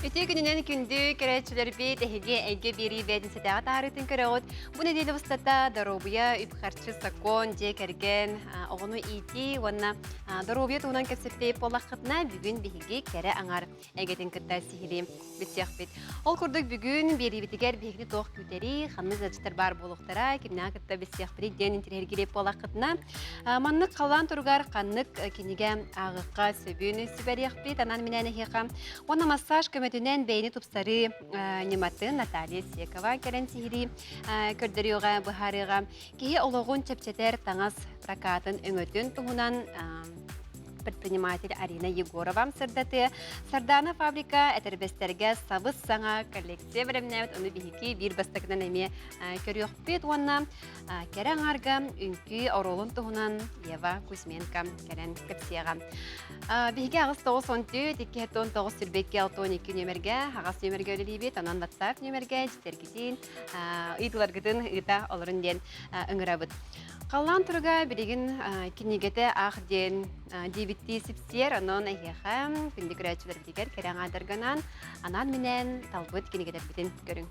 Үтүө күнүнэн күндү көрөөччүлэрбит, эһиги эйгэ биэрии бээтинсэтээҕи таһаарыытын көрөҕүт. Бу нэдиэлэ устата доруобуйа, үп-харчы, сокуон, дьиэ кэргэн, оҕону иитии уонна доруобуйа туһунан кэпсэппит буоллаххытына, бүгүн биһиги кэрэ аҥар эйгэтин кытта сиһилии билсиэхпит. Ол курдук бүгүн биэриибитигэр биһигини туох күүтэрий, ханнык ыалдьыттар баар буолуохтара, кимнээх кытта билсиэхпитий диэн интэриэһиргириэп буоллаххытына, маннык халлаан туругар ханнык кинигэ ааҕыахха сөбүн сүбэлиэхпит, анаан минээн эһиэхэ. Уонна массаж көмөтүнэн бэйэни тупсарыы ньыматын Наталья Секова кэлэн сиһилии көрдөрүөҕэ, быһаарыаҕа. Киһи олоҕун чэпчэтэр таҥас прокатын өҥөтүн туһунан предприниматель Арина Егорова сырдатыа. Сардаана фабрика этэрбэстэргэ сабыс саҥа коллекция бэлэмнээбит, ону биһиги биир бастакынан эмиэ көрүөхпүт уонна кэрэ аҥаарга үҥкүү оруолун туһунан Ева Кузьменко кэлэн кэпсиэҕэ. Биһиги 894 219 сүүрбэкки 62 нүөмэргэ аҕас нүөмэргэ үлэлиибит, онон WhatsApp нүөмэргэ дьиттэргитин, ыйытыыларгытын ыыта олорун диэн ыҥырабыт. Халлаан туруга билигин кинигэтэ аах диэн диэбиттии сипсиэр, онон эһиэхэ күндү көрөөччүлэрбитигэр кэрэ аҥаардарганан анаан-минээн талбыт кинигэлэрбитин көрүҥ.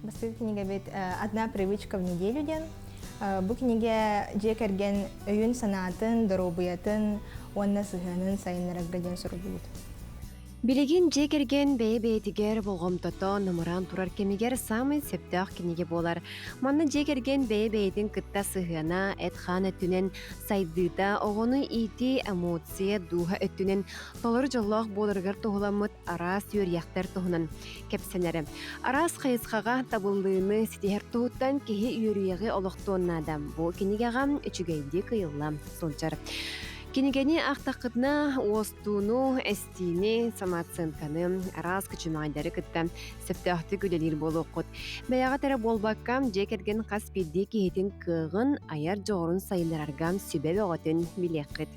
Бастакы кинигэбит «Одна привычка в неделю» диэн. Бу кинигэ дьиэ кэргэн өйүн-санаатын, доруобуйатын уонна сыһыанын сайыннарарга диэн суруллубут. Билигин дьиэ кэргэн бэйэ-бэйэтигэр болҕомтото намыраан турар кэмигэр саамай сөптөөх кинигэ буолар. Манна дьиэ кэргэн бэйэ-бэйэтин кытта сыһыана, эт-хаан өттүнэн сайдыыта, оҕону иитии, эмоция, дууһа өттүнэн толору дьоллоох буоларыгар туһуламмыт араас үөрүйэхтэр туһунан кэпсэнэр. Араас хайысхаҕа табыллыыны ситиһэр туһуттан киһи үөрүйэҕи олохтуон наада. Бу кинигэҕэ үчүгэйдик ыйылла сылдьар. Кинигэни аахтаххытына уостууну, эстиини, самооценканы, араас күчүмэҕэйдэри кытта сөптөөхтүк үлэлиир буолуоххут. Бэйэҕит эрэ буолбакка, дьиэ кэргэн хас биирдии киһитин кыаҕын, айар дьоҕурун сайыннарарга сүбэ бөҕөтүн билиэххит.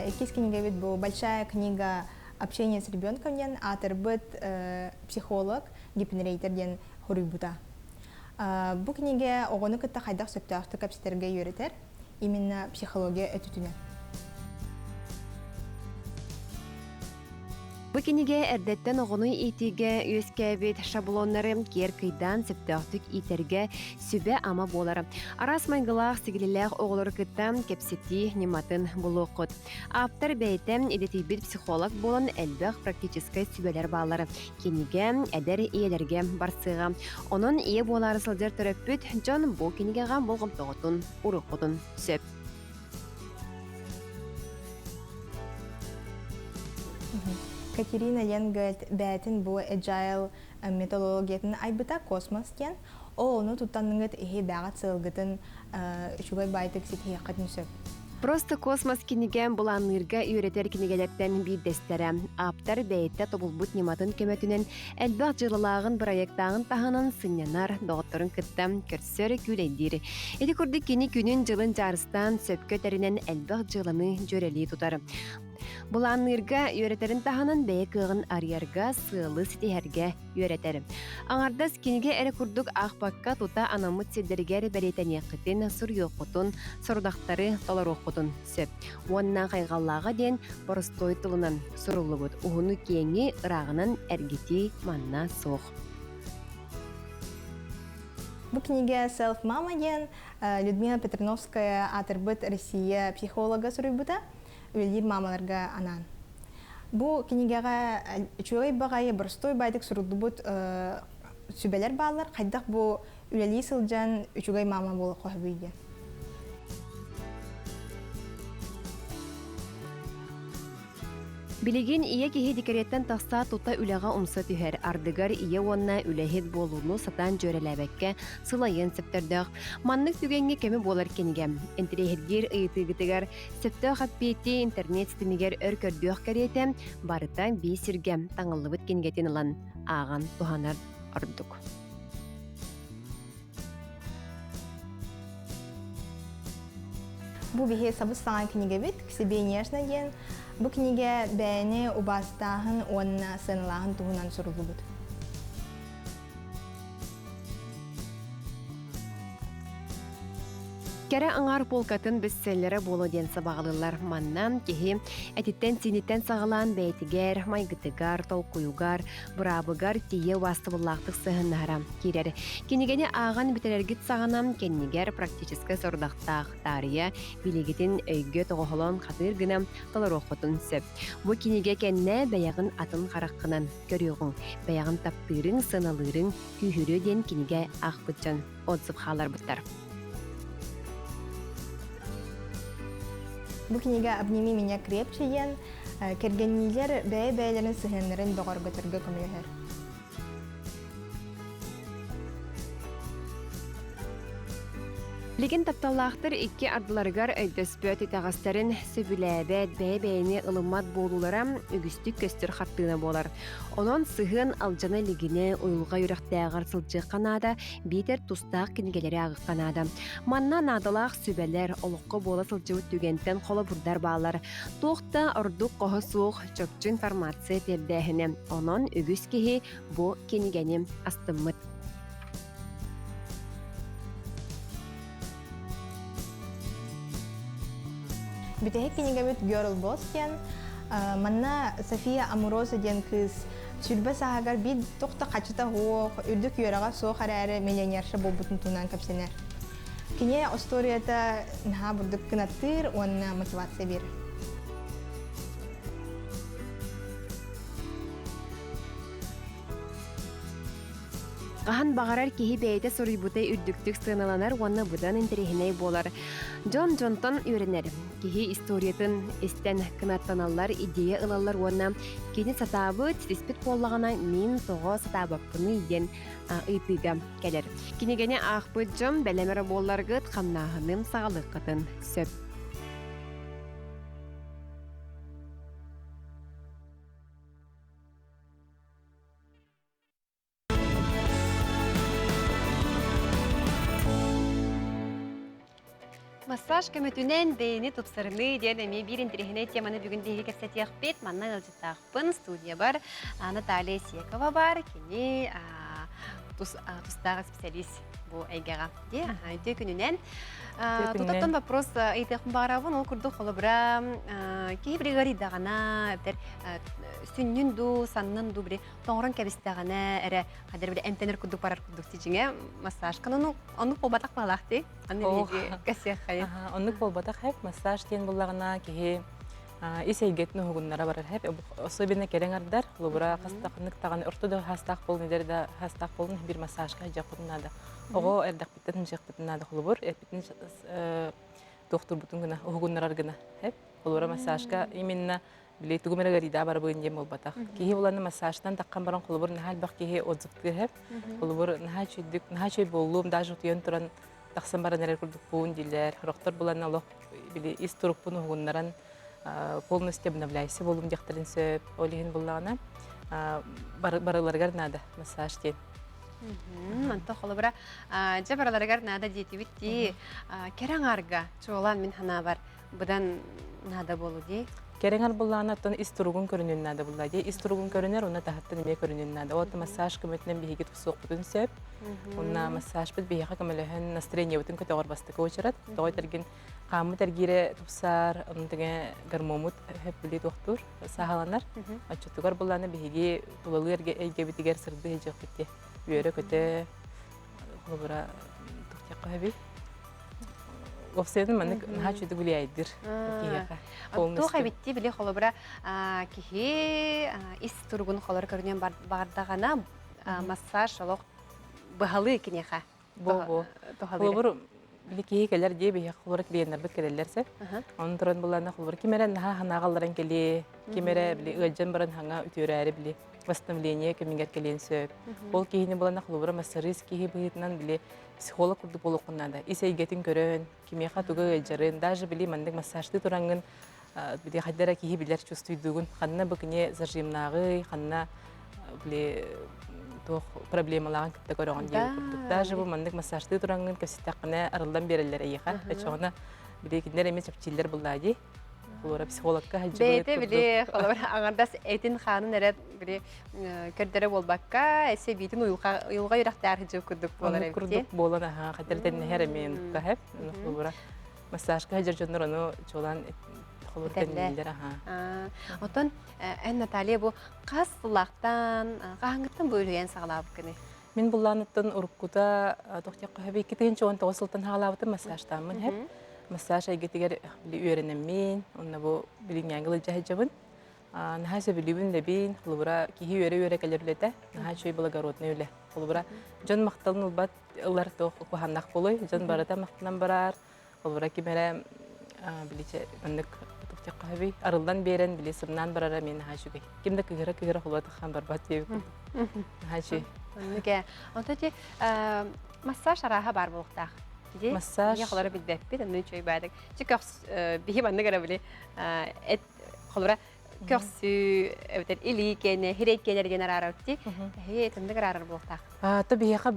Иккис кинигэбит бу «Большая книга общения с ребенком» диэн аатырбыт психолог Гипнерейтер диэн хоруйбута. Бу кинигэ оҕону кытта хайдах сөптөөхтүк кэпсэтэргэ үөрэтэр, именно психология өттүтүнэн. Бу кинигэ эрдэттэн оҕону иитиигэ үөскээбит шаблоннары киэр кыйдаан сөптөөхтүк иитэргэ сүбэ-ама буолар. Араас майгылаах, сигилилээх оҕолору кытта кэпсэтии ньыматын булуоххут. Ааптар бэйэтэ идэтийбит психолог буолан элбэх практическай сүбэлэр бааллар. Кинигэ эдэр ийэлэргэ барсыаҕа. Онон ийэ буолаары сылдьар төрөппүт дьон бу кинигэҕэ болҕомтоҕутун уруоххутун сөп. Катерина Ленгольд бэйэтин бу agile методологиятын айбыта космос диэн. Ол ону туттанныгыт иһи бэҕэт сыалгытын үчүгэй баайтык ситиһиэххитин сөп. Просто космос кинигэ былаанныырга үөрэтэр кинигэлэртэн биирдэстэрэ. Ааптар бэйэтэ тобулбут ньыматын көмөтүнэн элбэх дьыалалааҕын бырайыактааҕын таһынан сынньанар, доҕотторун кытта көрсөр, күүлэйдиир. Ити курдук кини күнүн-дьылын дьаарыстаан сөпкө тэринэн элбэх дьыаланы дьүөрэлии тутар. Былаанныырга үөрэтэрин таһынан бэйэ кыаҕын арыйарга, сыалы ситиһэргэ үөрэтэр. Аҥардас кинигэ эрэ курдук аахпакка тута анаммыт сирдэригэр бэлиэтэниэххитин, суруйуоххутун, сорудахтары толоруоххутун сөп. Уонна хайҕаллааҕа диэн боростуой тылынан суруллубут уһуну-киэҥи ырааҕынан эргитии манна суох. Бу кинигэ «Self Mama» диэн Людмила Петриновская аатырбыт Россия психолога суруйбута. Үлэлиир маамаларга анаан. Бу кинигэҕэ үчүгэй баҕайы, боростуой баайдык суруллубут сүбэлэр бааллар. Хайдах бу үлэлии сылдьан үчүгэй маама буолуохха сөбүй диэн. Билигин ийэ киһи декреттэн тахса тута үлэҕэ умса түһэр, ардыгар ийэ уонна үлэһит буолууну сатаан дьүөрэлээбэккэ сылайыан сөптөрдөөх. Маннык түгэҥҥэ кэми буолар кинигэ. Интэриэһиргиир ыйытыыгытыгар сөптөөх эппиэти интернет ситимигэр өр көрдүөх кэриэтэ барыта биир сиргэ таҥыллыбыт кинигэтин ылан ааҕан туһанар ордук. Бу биһи сабыс-саҥа кинигэбит «К себе нежно» диэн. Бу кинигэ бэйэни убаастааһын уонна сыаналааһын туһунан суруллубут. Кэрэ аҥаар полкатын бестселлерэ буолуо диэн сабаҕалыыллар. Манна киһи этиттэн-сииниттэн саҕалаан бэйэтигэр, майгытыгар, толкуйугар, быраабыгар тиийэ убаастабыллаахтык сыһыаннаһара киирэр. Кинигэни ааҕан бүтэрэргит саҕана кэннигэр практическай сорудахтаах таарыйа билигитин өйгө тоҕоһолоон хатыыр гына толоруоххутун сөп. Бу кинигэ кэннэ бэйэҕин атын хараххынан көрүөҕүҥ, бэйэҕин таптыырыҥ, сыаналыырыҥ күүһүрүө диэн кинигэ аахпыт дьон отзыв хааларбыттар. Бу кинигэ «Обними меня крепче» диэн кэргэнниилэр бэйэ-бэйэлэрин сыһыаннарын бөҕөргөтөргө көмөлөһөр. Билигин тапталлаахтар икки ардыларыгар өйдөспөт итэҕэстэрин сөбүлээбэт, бэйэ-бэйэни ылыммат буолуулара үгүстүк көстөр хартыына буолар. Онон сыһыан алдьана илигинэ уйулҕа үрэхтээҕэр сылдьыахха наада, биитэр тустаах кинигэлэри ааҕыахха наада. Манна наадалаах сүбэлэр, олоххо буола сылдьыбыт түгэнтэн холобурдар бааллар. Туох да ордук хоһо суох чопчу информация тиэрдээһинэ. Онон үгүс киһи бу кинигэни астыммыт. Бүтэһик кинигэбит Girl Boss диэн. Манна София Амуроза диэн кыыс 20 сааһыгар биир тохто хачыта суох, үрдүк үөрэҕэ суох эрээри миллионерша буолбутун туһунан кэпсэнэр. Кини остуоруйата наһаа бурдук кынаттыыр уонна мотивация биэрэр. Хаһан баҕарар киһи бэйэтэ суруйбута үрдүктүк сыаналанар уонна быдан интэриэһинэй буолар. Дьон дьонтон үөрэнэр. Киһи историятын истэн кынаттаналлар, идея ылаллар уонна кини сатаабыт, ситиспит буоллаҕына мин тоҕо сатаабаппыный диэн ыйытыыга кэлэр. Кинигэни аахпыт дьон бэлэм эрэ буолларгыт хамнааһыным саҕалыаххытын сөп. Массаж көмөтүнэн бэйэни тупсарыныы диэн эмиэ биир интэриэһинэй теманы бүгүн биһиги кэпсэтиэхпит. Манна ыалдьыттаахпын студиябар Наталья Секова бар. Кини тустаах специалист бу эйгэҕэ. Дии, үтүө күнүнэн. Тутаттан вопрос ыйытыахпын баҕарабын. Ол курдук холобура киһи били ыарыйдаҕына, эбэтэр сүнньүн дуу, саннын дуу били тоҥорон кэбистэҕинэ эрэ хадыр били эмтэнэр курдук барар курдук дьиҥэ массажка ону оннук буолбатах баалаах дии аны биһиги кэсиэххэйин оннук буолбатах хэп массаж диэн буллаҕына киһи ис эйгэтин уһугуннара барар хэп особенно кэрэҥ ардар холобура хастахыннык таҕаны орто да хастаах буолун эдэр да хастаах буолун бир массажка дьахпытын наада оҕо эрдэхпиттэн хымсыахпытын наада холобур эппитин туохтурбутун гына уһугуннарар гына хэп холобура массажка именно били тугум эрэ ыарыйдаа барабын диэн буолбатах. Киһи буланы массажтан таххан баран холобур наһаа элбэх киһи отзывтыыр хэп. Холобур наһаа үчүйдүк, наһаа үчүй буоллум, даже утуйан туран тахсан баран эрэр курдукпун дииллэр. Сорохтор булан олох били ис турукпун уһугуннаран полностью обновляйся буолум диэхтэрин сөп. Ол иһин буллаҕына барыларыгар наада массаж диэн. Онто холобура дьэ барыларыгар наада диэтибит дии. Кэрэ аҥаарга чуолаан мин санаабар быдан наада буолу дии. Кэрэҥэр буллаана оттон ис туругун көрүнүн наада булла дии. Ис туругун көрүнэр, уонна таһыттан эмиэ көрүнүн наада. Вот массаж көмөтүнэн биһиги тупсуохпутун сөп. Уонна массажпыт биһиэхэ көмөлөһөн настроениебытын көтөҕөр бастакы уочарат. Тоҕо этэргин хааммыт эргиирэ тупсаар, онон тэҥэ гормоммут хөп билии туохтуур, сааһыланар. Оччотугар буллаана биһиги тулалыыр эйгэбитигэр сырдыы сылдьыахпыт дии. Үөрэ-көтө, холобура, туох диэххэ сөбүй? Уопсайынан маннык наһаа үчүгэй влияйдыр киһиэхэ. Туох эбитти били холобура киһи ис туругун холор көрүнүөн бардаҕына массаж олох быһалыы киниэхэ. Бу бу. Холобур. били киһи кэлэр дии биһиэхэ холобура клиеннарбыт кэлэллэр сөп. Онон туран буллаана холобура ким эрэ наһаа ханаҕалларан кэлиэ, ким эрэ били ыалдьан баран хаҥа үтүөрээри били восстановление кэмигэр кэлиэн сөп. Ол киһини булана холобура массажист киһи быһыытынан били психолог курдук буолуоххун наада. Ис эйгэтин көрөн, кимиэхэ туга ыалдьарын, даже били маннык массажтыы тураҥҥын били хайда эрэ киһи билэр чувствуйдуугун, ханна бу кини зажимнааҕый, ханна били туох проблемалааҕын кытта көрөҕүн диэн курдук. Даже бу маннык массажтыы тураҥҥын кэпсэттэххинэ арыллан биэрэллэр эйиэхэ. Оччоҕуна били кинилэр эмиэ чэпчииллэр буллаа дии. Холобура психологка сылдьыбыт Бэйэтэ били холобура аҥардас этин хаанын эрэ били көрдөрө буолбакка, эссе биитин уйулҕа уйулҕа үрэхтээх сылдьыбыт курдук буолар Оннук эбит курдук буолан аһаа хатар тэннэһэр эмиэ оннукка хэп. Холобура массажка сылдьар дьоннор ону чуолаан холобур тэннэллэр аһаа. Оттон эн Наталья бу хас сыллаахтан хаһааҥҥыттан бу үлүйэн саҕалаабыккыный? Мин буллааныттан уруккута тохтиохха хөбүй 2019 сылтан хаалаабытым массажтааммын хэп. Массаж эйгэтигэр били үөрэнэммин, онно бу билиҥҥээҥи ылдьа сылдьабын. Наһаа сөбүлүүбүн үлэбин, холобура киһи үөрэ-үөрэ кэлэр үлэтэ, наһаа үчүгэй благородный үлэ. Холобура дьон махталын ылбат ылар туох куһааннах буолуой, дьон барыта махтанан барар, Холобура ким эрэ били маннык тохтиохха сөбүй арыллан биэрэн били сымнаан барара мин наһаа үчүгэй. Ким да кыыһыра-кыыһыра холуба таххан барбат диэбит курдук. Наһаа үчүгэй. Оннук ээ. Онто ити массаж арааһа баар буолуохтаах. Ди Массаж Ийэ холоро билбэппит, онну үчүгэй баадык. Чи көхс биһи маннык эрэ били эт холобура көхсүү эбэтэр илии киэнэ, хирей киэнэ диэн араарар ти. Эһи тыннык араарар буолуохтаах. То биһиэхэ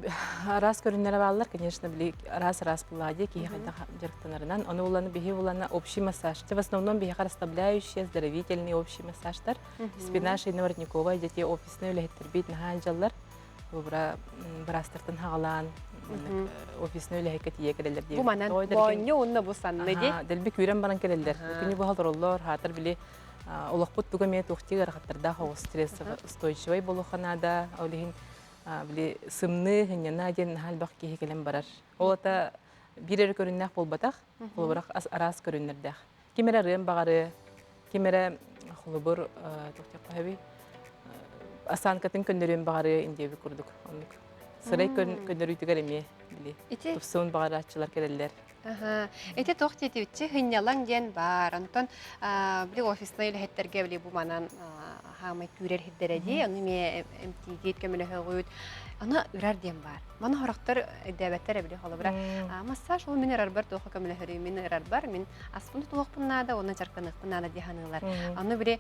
араас көрүннэрэ бааллар, конечно, били араас-араас булаа дии киһи хайдах дьарыктанарынан. Ону уланы биһи улана общий массаж. В основном биһиэхэ расслабляющие, оздоровительный общий массажтар. Спина шейно-воротниковая дети офисный үлэһиттэрбит наһаа дьаллар. Бу быраастартан хаҕалаан офисный үлэһиккэ тиийэ кэлэллэр Бу манан боонньу уонна бу санны ди. Дэлби күүрэн баран кэлэллэр. Күнү быһа олороллор, хаатар били олохпут туга эмиэ туохтии ыарахаттардаах оҕус стрессоустойчивай буолуохха наада. Ол иһин били сымныы, сынньана диэн наһаа элбэх киһи кэлэн барар. Ол ата биир эрэ көрүннээх буолбатах, холобура араас көрүннэрдээх. Ким эрэ арыан баҕарыа, ким эрэ холобур туох диэххэ сөбүй осанкатын көннөрүөн баҕарыа индиэбит курдук оннук. Сырай көннөрүүтүгэр эмиэ били тупсуун баҕарааччылар кэлэллэр. Ити туох диэтибитчи сынньалаҥ диэн баар. Онтон били офиснай үлэһиттэргэ били бу манан хаамай күүрэр сирдэрэ дии. Ону эмиэ эмтиигит, көмөлөһөҕүт. Аны ырар диэн баар. Маны сорохтор өйдөөбөттөр били холобура. Массаж ол мин ырарбар туохха көмөлөһөрүй мин ырарбар мин аспын тутуохпун наада уонна дьарыктаныахпын наада дии саныылар. Аны били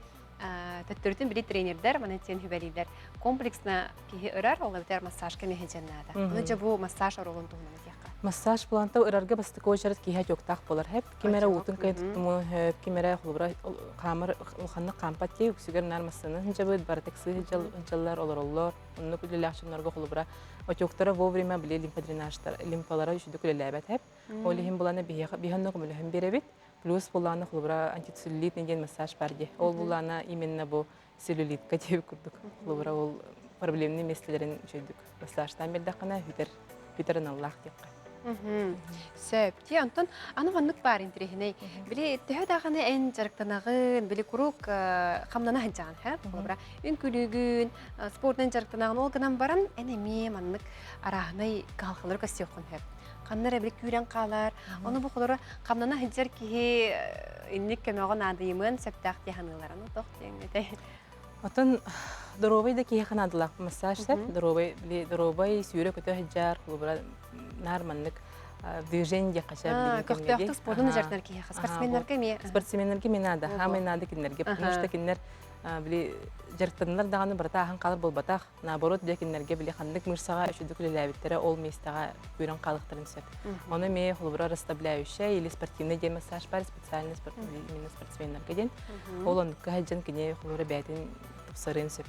төттөрүтүн били тренердэр маны тиэн хүбэлииллэр. Комплексно киһи ырар, ол эбэтэр массажка эмиэ наада. Ону дьэ бу массаж оруолун туһунан этиэххэ. Массаж планта ырарга бастакы очерет киһи отектаах буолар хэп. Ким эрэ уутун кыйын туттумуну хөп, ким эрэ холобура хаамар улаханнык хаампат дии, үксүгэр наар массыына сылдьабыт, бары такси сылдьаллар, олороллор. Оннук үлэлээх дьоннорго холобура отектара вовремя били лимфодренажтар, лимфалара үчүгдүк үлэлээбэт хэп. Ол иһин булана биһиэхэ биһи онно көмөлөһөн биэрэбит. Плюс булаана холобура антицеллюлитный диэн массаж бар дии. Ол булаана именно бу целлюлитка диэбит курдук. Холобура ол проблемный миэстэлэрин үчүгдүк массажтаан биэрдэххинэ бүтэр бүтэр аналлаах диэххэ. Сөп. Ти онтон аны маннык баар интириэһинэй. Били төһө даҕаны эн дьарыктанаҕын, били куруук хамнана сылдьаҕын, һэ? Холобура, үҥкүүлүүгүн, спортунан дьарыктанаҕын, ол гынан баран эн эмиэ маннык арааһынай кыһалҕалары көрсүөххүн сөп. Ханна эрэ били күүрэн хаалар. Ону бу холоро хамнана сылдьар киһи инник көмөҕө наадыйымыан сөптөөх дии саныылар. Аны туох диэҥ этэй? Оттон доруобай да киһиэхэ наадалаах массаж сөп. Доруобай, били доруобай сүүрэ-көтө сылдьар, холобура, наар маннык движение диэххэ сөп билиҥҥи кэмҥэ Көхтөөхтүк спордун дьарыктанар киһиэхэ. Спортсменнарга эмиэ. Спортсменнарга эмиэ наада, хаамай наада кинилэргэ, потому что кинилэр били дьарыктаннар даҕаны барыта ааһан хаалар буолбатах. Наоборот, дьэ кинилэргэ били ханнык мышцаҕа үчүгдүк үлэлээбиттэрэ ол миэстэҕэ күүрэн хаалыахтарын сөп. Ону эмиэ холобура расслабляющая или спортивный диэн массаж бар, специальный именно спортсменнарга диэн. Ол оннукка сылдьан кини холобура бэйэтин тупсарыан сөп.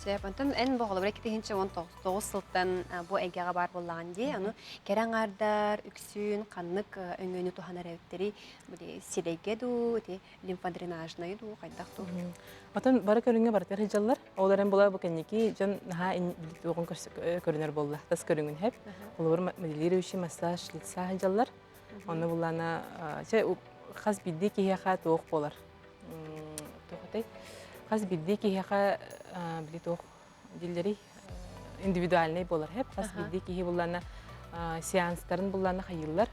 Сөп. Онтон эн бу холобура 2019 сылтан бу эйгэҕэ баар буоллаҕын дии. Ону кэрэ аҥаардар үксүн ханнык өҥөнү туһанар эбиттэрий? Били сирэйгэ дуу, ити лимфодренажнай дуу, хайдах дуу? Отон бары көрүҥҥэ барытыгар сылдьаллар. Ол эрэн була бу кэнники дьон наһаа туоҕун көрүнэр буолла. Тас көрүҥүн хэп. Холобур, моделирующий массаж лица сылдьаллар. Онно буллана чэ хас биирдии киһиэхэ туох буолар. Туох этэй? Хас биирдии киһиэхэ били туох диллэрий индивидуальный буолар хэп. Хас биирдии киһи буллана Сеанстарын буллааны хайыыллар.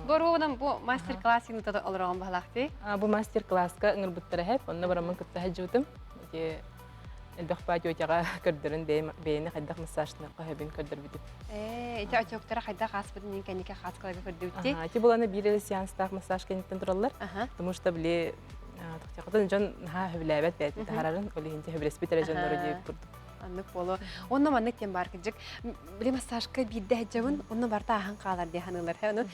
Бу оруобунан бу мастер-класс ыытан олороҕун баһалаахтыы. Бу мастер-класска ыҥырбыттара хэп, онно бараммын кытта сылдьыбытым. Ити элбэх баа тетяҕа көрдөрөн бэйэни хайдах массажтаныахха сөбүн көрдөрбүтүм. Ээ, ити отектара хайдах ааспытын иһин кэнники хааскаларга көрдүбүттии. Ити буланы биир эрэ сеанстаах массаж кэнниттэн тураллар. Потому что били тохтоохотун дьон наһаа сөбүлээбэт бэйэтин таһаарарын, ол иһин сөбүлэспит эрэ дьоннору диэбит курдук. Аннык буолуо. Онно маннык диэн баар кырдьык. Били массажка биирдэ сылдьабын, онно барыта ааһан хаалар дии саныылар. Ону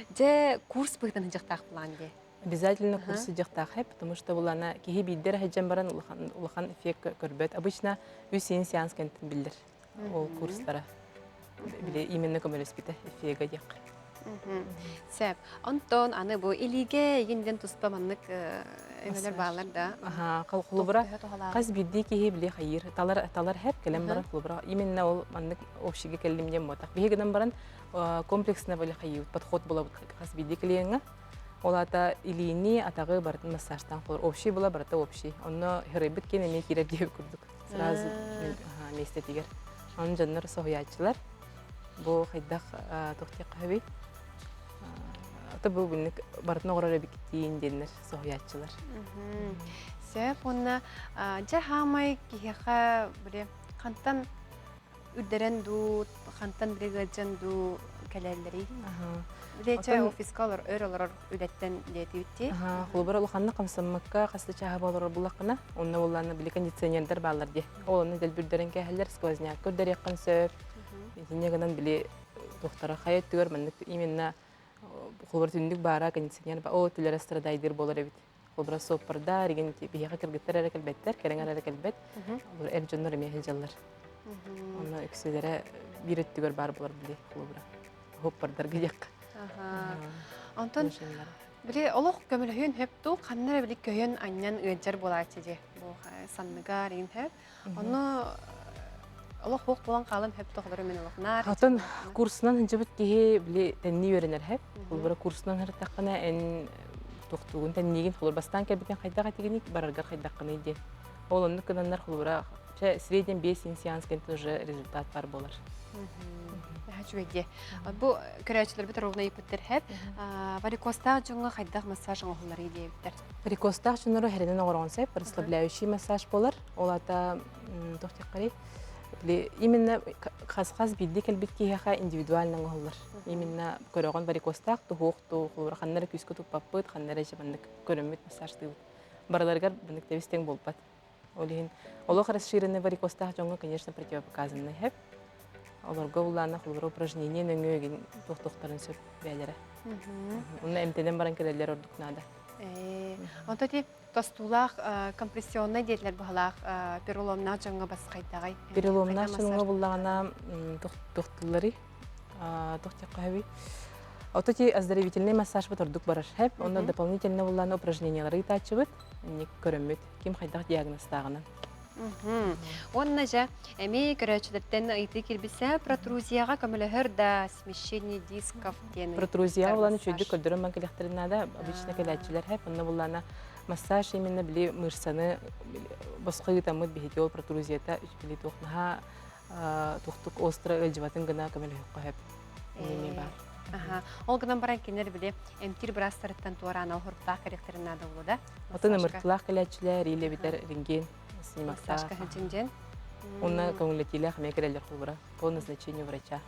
дьэ курс быһыытынан сылдьыахтаах план дии. Обязательно курс сылдьыахтаах, потому что булана киһи биирдэ эрэ сылдьан баран улахан, улахан эффект көрбөт. Обычно үс син сеанс кэнниттэн биллэр ол курстара. Били именно көмөлөспүтэ эффега диэххэ. Сөп. Онтон аны бу илиигэ игинден туспа маннык өҥөлөр бааллар да. Аха, холобура хас биирдии киһи били хайыыр талар талар хэп кэлэн баран холобура именно ол маннык общиге кэллим диэн буотах. Биһи гынан баран комплексно били хайыыбыт подход булабыт хас биирдии клиеҥҥа. Ол аата илиини, атаҕы барытын массажтаан холор. Общий була барыта общий. Онно хырайбыт киэн эмиэ киирэр диэбит курдук. Сразу миэстэтигэр. Онон дьоннор соһуйааччылар. Бу хайдах туох диэххэ сөбүй? Ата бу бүннүк барытын оҕорор эбиккитиин диэннэр соһуйааччылар. Сөп уонна дьэ хаамай киһиэхэ били хантан үрдэрэн дуу, хантан били ыалдьан дуу кэлэллэрий? Билечэ офиска олор, өр олорор үлэттэн диэтибиттии. Холобур улаханнык хамсаммакка хас да чааһы олорор буллаххына, онно буоллаана били кондиционердар бааллар дии. Ол онно дэлбүрдэрин кээһэллэр, сквознякка үрдэриэххин сөп. Итиннэ гынан били туохтара хайа өттүгэр маннык именно холобур түннүк баара кондиционер ол өттүлэрэ страдайдыыр буолар эбит. Холобура суоппардар, игин биһиэхэ кыргыттар эрэ кэлбэттэр, кэрэҥэр эрэ кэлбэт. Эр дьоннор эмиэ сылдьаллар. Онно үксүлэрэ биир өттүгэр баар буолар били холобура. Суоппардарга диэххэ. Онтон били олох көмөлөһүөн сөп дуу, ханна эрэ били көйөн анньан ыалдьар буолааччы дии. Бу санныгар игин сөп. Ону олох хуох буолан хаалан сөп тоҕолору мен олох наар. Отон курсунан сылдьыбыт киһи били тэнни үөрэнэр хэп. Холобура курсунан сырыттаххына эн туохтуугун тэнниигин холобур бастаан кэлбитин хайдах этигиний бараргар хайдаххыный диэн. Ол оннук гынаннар холобура чэ среднем 5 сеанс кэнниттэн уже результат бар буолар. Үчүгэй дии. Бу көрөөччүлэрбит ровно ыйыппыттар хэп. Варикозтаах дьоҥҥо хайдах массаж оҥоһулларый диэбиттэр. Варикозтаах дьоннору хэринэн оҥороҕун сөп, расслабляющий массаж буолар. Ол аата туох диэххэрий? Именно хас-хас биирдии кэлбит киһиэхэ индивидуально оҥоһуллар. Именно көрөҕүн варикозтаах туһуох туу, холобура ханна эрэ күүскэ туппаппыт, ханна эрэ маннык көрөммүт массажтыыбыт. Барыларыгар маннык тэбис-тэҥ буолбат. Ол иһин олох расширенный варикозтаах дьоҥҥо, конечно, противопоказанный хэп. Олорго буллаана холобура упражнение нөҥүө игин туох-туохтарын сөп бээлэрэ. Онно эмтэнэн баран кэлэллэр ордук наада. Онто ти тостуулаах компрессионнай диэтилэр быһалаах переломнаах дьоҥҥо бас хайдаҕай? Переломнаах дьоҥҥо буллаҕына туохтуулларый? Туох диэххэ сөбүй? Ото ти оздоровительный массаж бут ордук барар хэп. Онно дополнительно буллаана упражнениялары ыытааччыбыт. Инник көрөммүт. Ким хайдах диагнозтааҕынан. Уонна дьэ, эмиэ көрөөччүлэртэн ыйытыы киирбитсэ, протрузияҕа көмөлөһөр да смещение дисков диэн Протрузияҕа булан үчүгэйдик көрдөрөн бан кэлиэхтэрин наада. Обычно кэлээччилэр хэп. Онно буллаана массаж именно били мышцаны босхо ыытаммыт биһиги ол протрузията били туох наһаа туохтук остро ыалдьыбатын гына көмөлөһүөххэ сөп. Эмиэ баар. Аха. Ол гынан баран кинилэр били эмтиир быраастарыттан туораан оһуртаах кэлиэхтэрин наада буолуо да? Атын ымыртылаах кэлээччилэр или эбитэр рентген снимоктаах. Массажка сылдьын Уонна көҥүллэтиилээх эмиэ кэлэллэр холобура по назначению врача.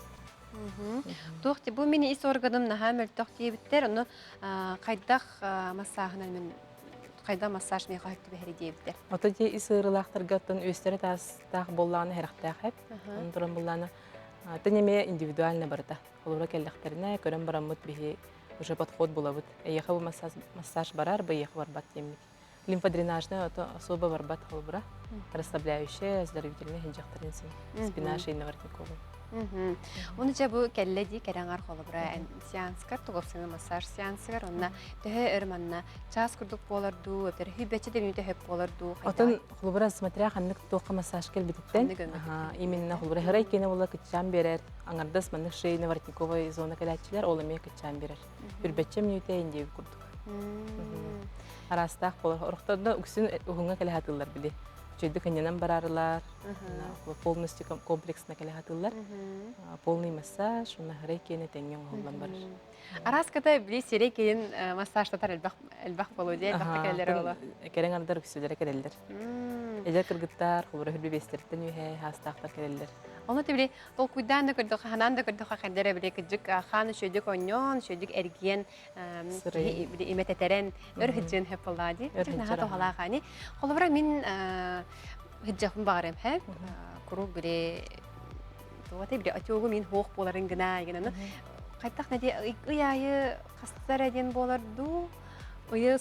Туох бу мини ис органым наһаа мөлтөх диэбиттэр, ону хайдах массааһынан мин хайдах массаж миэхэ сөп түбэһэри диэбиттэр. Ото дии ис ыарыылаахтарга оттон үөстэрэ таастаах буоллаҕына сэрэхтээх эп. Онон туран буллаана тэн эмиэ индивидуально барыта. Холобура кэллэхтэринэ көрөн бараммыт биһи уже подход булабыт. Эйиэхэ бу массаж, массаж барар, бу эйиэхэ барбат диэммит. Лимфодренажная ото особо барбат холобура. Расслабляющая, оздоровительная сылдьахтарын син. Спина шейно-воротниковая. Уну дьэ бу кэллэ дии кэрэҥар холобура эн сеанскар тугопсыҥа массаж сеансыгар онно төһө өр манна чаас курдук буолар дуу эбэтэр хүйбэччэ да мүнүүтэ хөп буолар дуу Отон холобура смотря ханнык туохха массаж кэлбититтэн именно холобура хырай киэнэ була кыччаан биэрэр аҥардас маннык шейно-воротниковой зона кэлээччилэр ол эмиэ кыччаан биэрэр хүрбэччэ мүнүүтэ индиэби курдук араастаах буолар орохтордо үксүн уһуҥҥа кэлэ сатыыллар били. Үчүгэйдик ынньанан барарылар, полностью комплексно кэлэ сатыыллар. Полный массаж, уонна сырай киэнэ тэҥҥэ оҥоһуллан барар. Араас кыта били сирэй киин массажтатар элбэх элбэх болу дии, элбэх кэлэллэр оло. Кэрэҥ ардар үксүлэрэ кэлэллэр. Эдэр кыргыттар, холобура хүрбэ биэстэриттэн үөһэ хаастаахтар кэлэллэр. Ону били толкуйдаан да көрдөххө, ханаан да көрдөххө хайдара били кыдьык хаан үчүгэйдик онньоон, үчүгэйдик эргийэн киһи били имэтэтэрэн өр хыдьыан хөп буоллаа дии. Наһаа туһалаах ани. Холобура мин хыдьахпын баҕарым һэ. Куруук били туота били отёгу мин хуох буоларын гына гынан хайдах нади ый аайы хастара диэн буолар дуу ыйы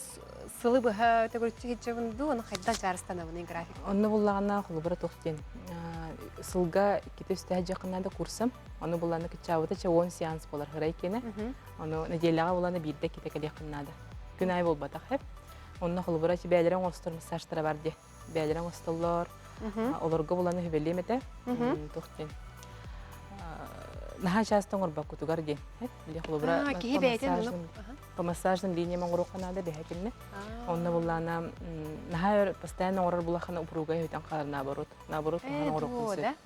сылы быһа төгүрүччү хиджабын дуу ону хайдах дьаарыстанабын график Онно буллаҕына холобура туох диэн сылга иккитэ үстээх дьахынаа да курсам ону буллааны кыччаабыта чэ 10 сеанс буолар хырай киэнэ ону нэдиэлэҕэ булана биирдэ иккитэ кэлиэххин наада күн аайы буолбатах хэп онно холобура бээлэрэ оҥостор массажтара бар дии бээлэрэ оҥостоллор олорго буланы хүбэлиэм этэ туох диэн наһаа часто оҥорбоккутугар диэн били холобура киһи бэйэтин по массажным линиям оҥоруохха наада бэһэтиннэ онно буллаана наһаа өр постоянно оҥорор булахана упруга өтөн хаалар наоборот наоборот куһаҕан оҥоруоххун сөп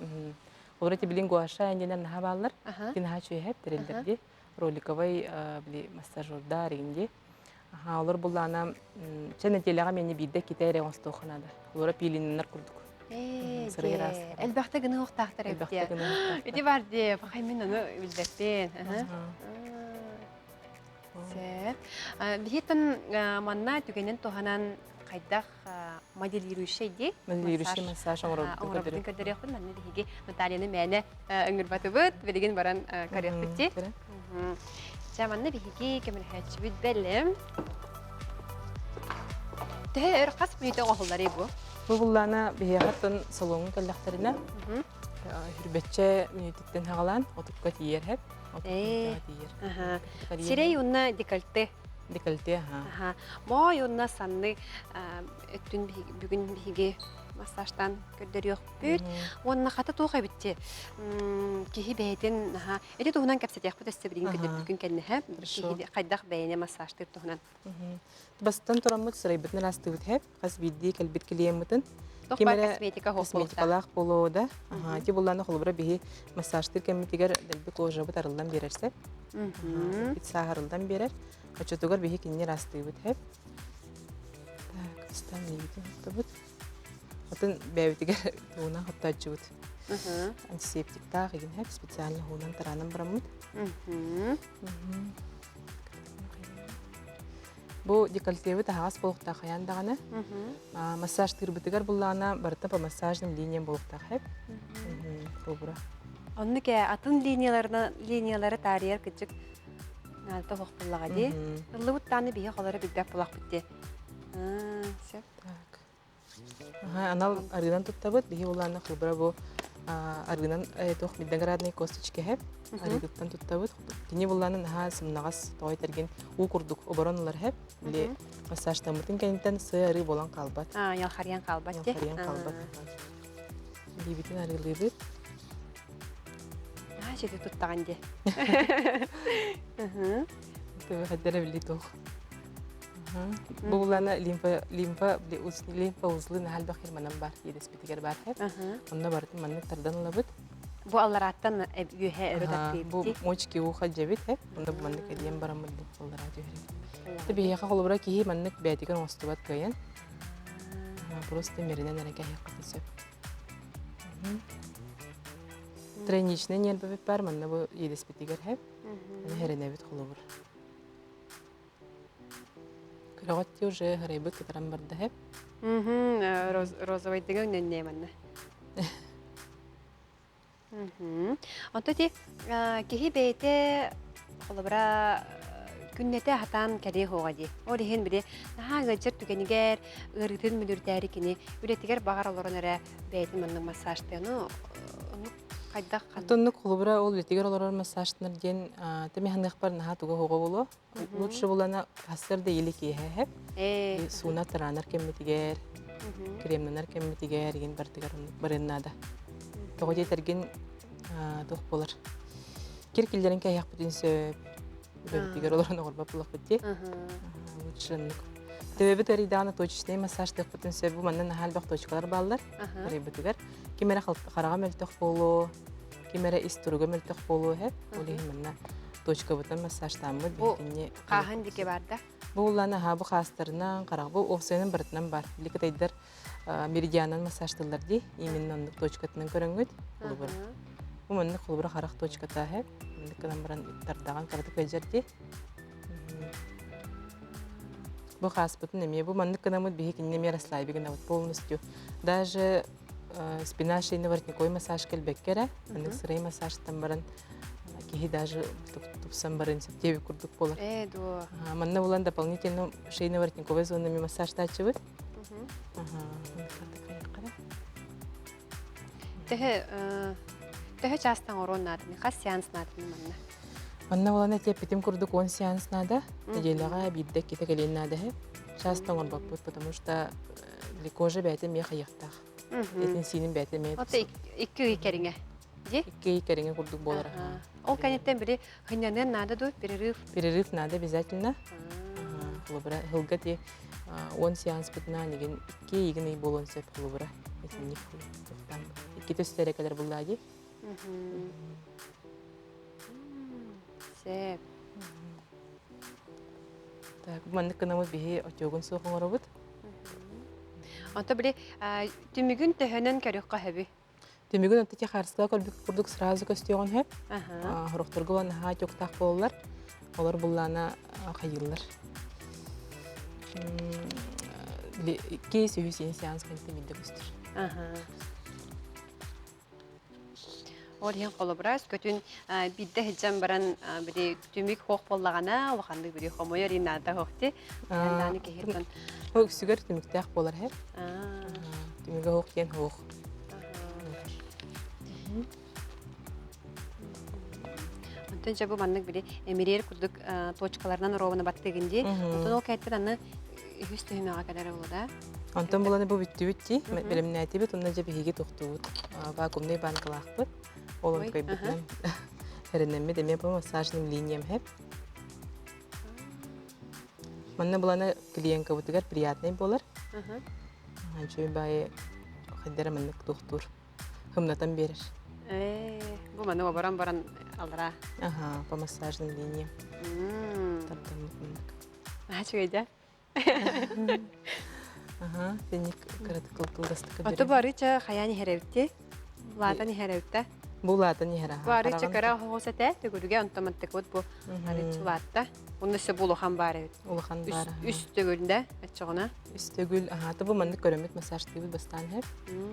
олор эти билин гуаша диэннэр наһаа бааллар ити наһаа үчүгэйэп тэриллэрди роликовай били массажердар игинди Аха, олор буллаана чэ нэдиэлэҕэ миэнэ биирдэ иккитэ эрэ оҥостуохха наада. Олоро пилиннар курдук. Ээ, Сырай ыраас. Элбэхтэ гыныахтаахтар эбит Элбэхтэ гыныахтаахтар. Ити бар дии, пахай мин ону билбэппин. Сөп. Биһиттэн манна түгэнин туһанан хайдах моделирующий дии? Моделирующий массаж оҥоробутун көрдөрүөхпүт. Манна биһиги Натальяны мээнэ ыҥырбатыбыт, билигин баран көрүөхпүт дии. Чэ, манна биһиги көмөлөһөөччүбүт бэлэм. Төһө өр хас мүнүүтэ оҥоһулларый бу? Бу буллаана биһиэхэ оттон салоҥҥа кэллэхтэринэ хүрбэччэ мүнүүтүттэн хаҕалаан отукка тиийэр хэп. Отукка тиийэр. Сирэй уонна декольте. Декольте, аха. Моой уонна санны өттүн бүгүн биһиги массажтан көрдөрүөхпүт. Уонна хата туох эбитти? Киһи бэйэтин наһаа Ити туһунан кэпсэтиэхпит өссө билигин күндүрбүкүн кэнниһэ киһи хайдах бэйэни массажтыыр туһунан. Бастан тураммыт сырайбытын ыраастыыбыт хэп хас биирдии кэлбит клиеммытын ким эрэ косметика косметикалаах буолуо да ити буллааны холобура биһи массажтыыр кэммитигэр дэлби кожабыт арыллан биэрэр сеп бит сааһырыллан биэрэр оччотугар биһи кинини ыраастыыбыт хэп так ыстан лиибитин оттубут Атын бэйэбитигэр тугунан хоттооччубут. Антисептиктаах игин хэп специально хуунан тараанан бараммыт. Бу декольтебит аһаҕас буолуохтаах хайаан даҕаны. Массажтыырбытыгар буллаана барыта по массажным линиям буолуохтаах хэп. Холобура. Оннук ээ атын линияларынан линиялары таарыйар кыдьык наалта суох буоллаҕа дии. Ыллыбыт даҕаны биһи холоро билбэт буолахпыт дии. Сөп. Так. Анал арыынан туттабыт. Биһи улаанна холбура бу арыынан туох виноградный косточки хэп арыытыттан туттабыт. Кини буллааны наһаа сымнаҕас тоҕой тэргин уу курдук оборон ылар хэп. Били массажтаммытын кэнниттэн сыа арыы буолан хаалбат. Ялхарыйан хаалбат. Ялхарыйан хаалбат. Илиибитин арыылыыбыт. Аа, чэти туттаҕын дии. Төбө били туох. Бу булана лимфа лимфа лимфа узлы наһаа элбэх манан бар иэдэспитигэр баар хэп. Онно барытын маннык тардан ылабыт. Бу алларааттан үөһэ өрө таттыыбыт. Бу мочки уха дьэбит хэп. Онно бу маннык эрийэн бараммыт аллараа түһэрин. Биһиэхэ холобура киһи маннык бэйэтигэр оҥостубат кыайан. Просто мэринэн эрэ кэһиэххитин сөп. Тройничный ньиэрбэбит бар, манна бу иэдэспитигэр хэп. Хэрэнэбит холобур. Көрөҕөт дии уже харайбыт кытаран барда хэп. Розовайдыга үннэннээ манна. Онто ти киһи бэйэтэ холобура күннэтэ хатаан кэлиэ хоҕа дии. Ол иһин били наһаа ыалдьар түгэнигэр ыарыытын мүлүрдээри кини үлэтигэр баҕар олорон эрэ бэйэтин маннык массажтыаны оннук хайдах Оннук холобура ол үлэтигэр олорор массажтанар диэн тэмиһаныахпар наһаа туга хоҕо боло. Лучше булана сарсыарда или киэһэ сууна тараанар кэммитигэр, кремнанар кэммитигэр игин бартыгар барыан наада. Тоҕо диэтэргин туох буолар. Кир киллэрин кэһиэхпитин сөп. Үлэбитигэр олорон оҕорбот буолахпыт дии. Лучше оннук. Төбөбүт ыарыйдаҕына точечнай массаж тыахпытын сөп. Бу манна наһаа элбэх точкалар бааллар арыйбытыгар. Ким эрэ хараҕа мөлтөх буолуо, ким эрэ ис туруга мөлтөх буолуо иһэ. Ол иһин манна точкабытын массажтааммыт Бу биһигини хааһын диэки бар да? Бу улаана аһаа бу хаастарынан, харах бу уопсайынан барытынан бар. Били кытайдар меридианан массажтыллар дии. Именно оннук точкатынан көрөҥҥүт. Холобура. Бу маннык холобура харах точката иһэ. Маннык гынан баран тардаҕан кыратык ыалдьар дии. Бу хааспытын эмиэ бу маннык гынаммыт биһи кинини эмиэ расслабить гынабыт полностью. Даже спина шейно-воротниковый массаж кэлбэккэ эрэ, маннык сырай массажтан баран киһи даже тупсан барын сөптүөбүт курдук буолар. Ээ дуо. Манна булан дополнительно шейно-воротниковой зонами массажтааччыбыт. Төһө төһө чаастан оруон нааданы, хас сеанс нааданы манна? Манна булан этиэппитим курдук 10 сеанс наада. Неделяҕа биирдэ иккитэ кэлиэн наада иһэ. Чаастан оҥорбоппут, потому что гликожа бэйэтэ эмиэ хайыахтаах. Этин сиинин бэйэтэ эмиэ Ото икки ый кэриҥэ. Дии? Икки ый кэриҥэ курдук буолар. Ол кэнниттэн били хынньаныан наада дуу, перерыв? Перерыв надо обязательно. Холобура, ыһылга ти 10 сеанспытынан игин икки игин ый буолуон сөп холобура. Итинник икки төстөрө кэлэр буллаа дии. Сөп. Так, маннык гынамыт биһи отёгун суох оҥоробут. Онто били түмүгүн төһөнөн көрүөххэ сөбүй? Түмүгүн онто техарская көрбүт курдук сразу көстүөҕүн сөп. Хорохторго наһаа отёктаах буолаллар. Олор буллаана хайыыллар. Икки үһүс сеанс кэнниттэн биирдэ көстөр. Ол иһин холобура өскөтүн биирдэ сылдьан баран били түмүк хуох буоллаҕына улаханнык били хомойор инаата хуохти дааны киһи Үксүгэр түмүктээх буолар иһэр. Түмүгэ хуох диэн хуох. Онтон дьэ бу маннык били эмириэр курдук точкаларынан оруобуна баттыгын дии. Онтон ол кэттэн аны үһүс түһүмэҕэ кэлэр буолла да. Онтон буланы бу бүттүбүт дии, бэлэмнээтибит, онно дьэ биһиги тохтуубут. Вакуумнай банкалаахпыт. Ол онтукайбытынан эрэнэммит эмиэ бу массажным линиям хэп. Манна буланы клиенткабытыгар приятный буолар. Анчуй баайы хайдара маннык тохтуур. Хымнатан биэрэр. Ээ, бу маны оборон баран алара. Ага, по массажной линии. Тардаммыт маннык. Үчүгэй да? Аха, сенник кыратык кылгастык Ото барыча хайаан иһэрэбитти? Улаатан иһэрэбитте. Бу улаатан иһэр Бу арыча кыра оһоҕос этэ, төгүрүгэ онтон мантыкыбыт бу арыча улаатта. Онно өссө бу улахан баар эбит. Улахан баар. Үс төгүлдэ оччоҕуна. Үс төгүл, аха, бу маннык көрөммүт массажтыыбыт бастаан иһэр.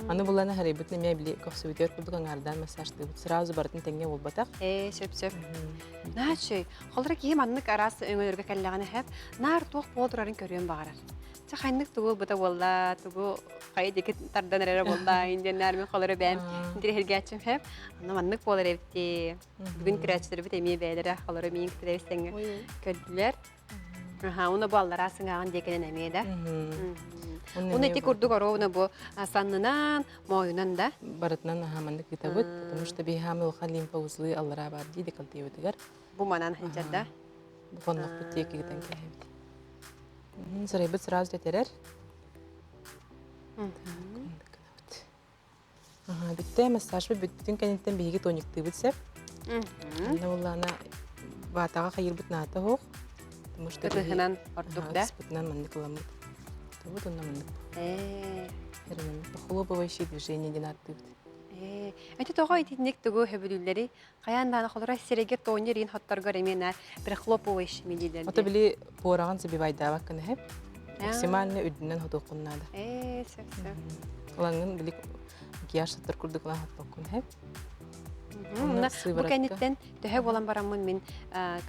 Аны булана харайбытын эмиэ били көхсүбүтүгэр курдук аҥаардаан массажтыыбыт. Сразу барытын тэҥҥэ буолбатах. Ээ, сөп-сөп. Наачый, холоро киһи маннык араас өҥөлөргө кэллэҕинэ хэп, наар туох буола турарын көрүөн баҕарар. Чэ ханнык тугу ылбыта буолла, тугу хайа диэки тардан эрэрэ буолла, диэн наар мин холоро бэйэм интириэһиргээччим хэп. Аны маннык буолар эбит Бүгүн көрөөччүлэрбит эмиэ бэйэлэрэ холоро миин кытта тэҥҥэ көрдүлэр. Аха, уна бу аллараа сыҥааҕын диэкинэн эмиэ да. Уна ити курдук оруобуна бу саннынан, моойунан да. Барытынан аха маннык ыытабыт, потому что биһиэхэ улахан лимфа узлы аллараа баар дии декольтебытыгар. Бу манан сылдьар да. Бу хоннохпут диэки ыытан кээһэбит. Сарайбыт сразу тэтэрэр. Бүттэ массажпыт бүппүтүн кэнниттэн биһиги тониктыыбыт сөп. Онно буоллаҕына ватаҕа хайыырбыт наата суох. Потому что Ытыһынан ордук да? Ытыспытынан маннык ыламмыт. Тобут онно маннык. Похлопывающие движения диэн ааттыыбыт. Эти тоҕо итинник тугу хөбүлүүллэри хайаан дааны холоро сирэйгэ тоонньор иин хотторгор эмиэ на прихлопывающими дииллэр. Ото били пуораҕын забивайдаабаккын эһэ. Максимально үрдүнэн хотуоххун наада. Ээ, сөп сөп. Ылаҥҥын били макияж саттар курдук ылан хоппоккун эһэ. Бу кэнниттэн төһө буолан бараммын мин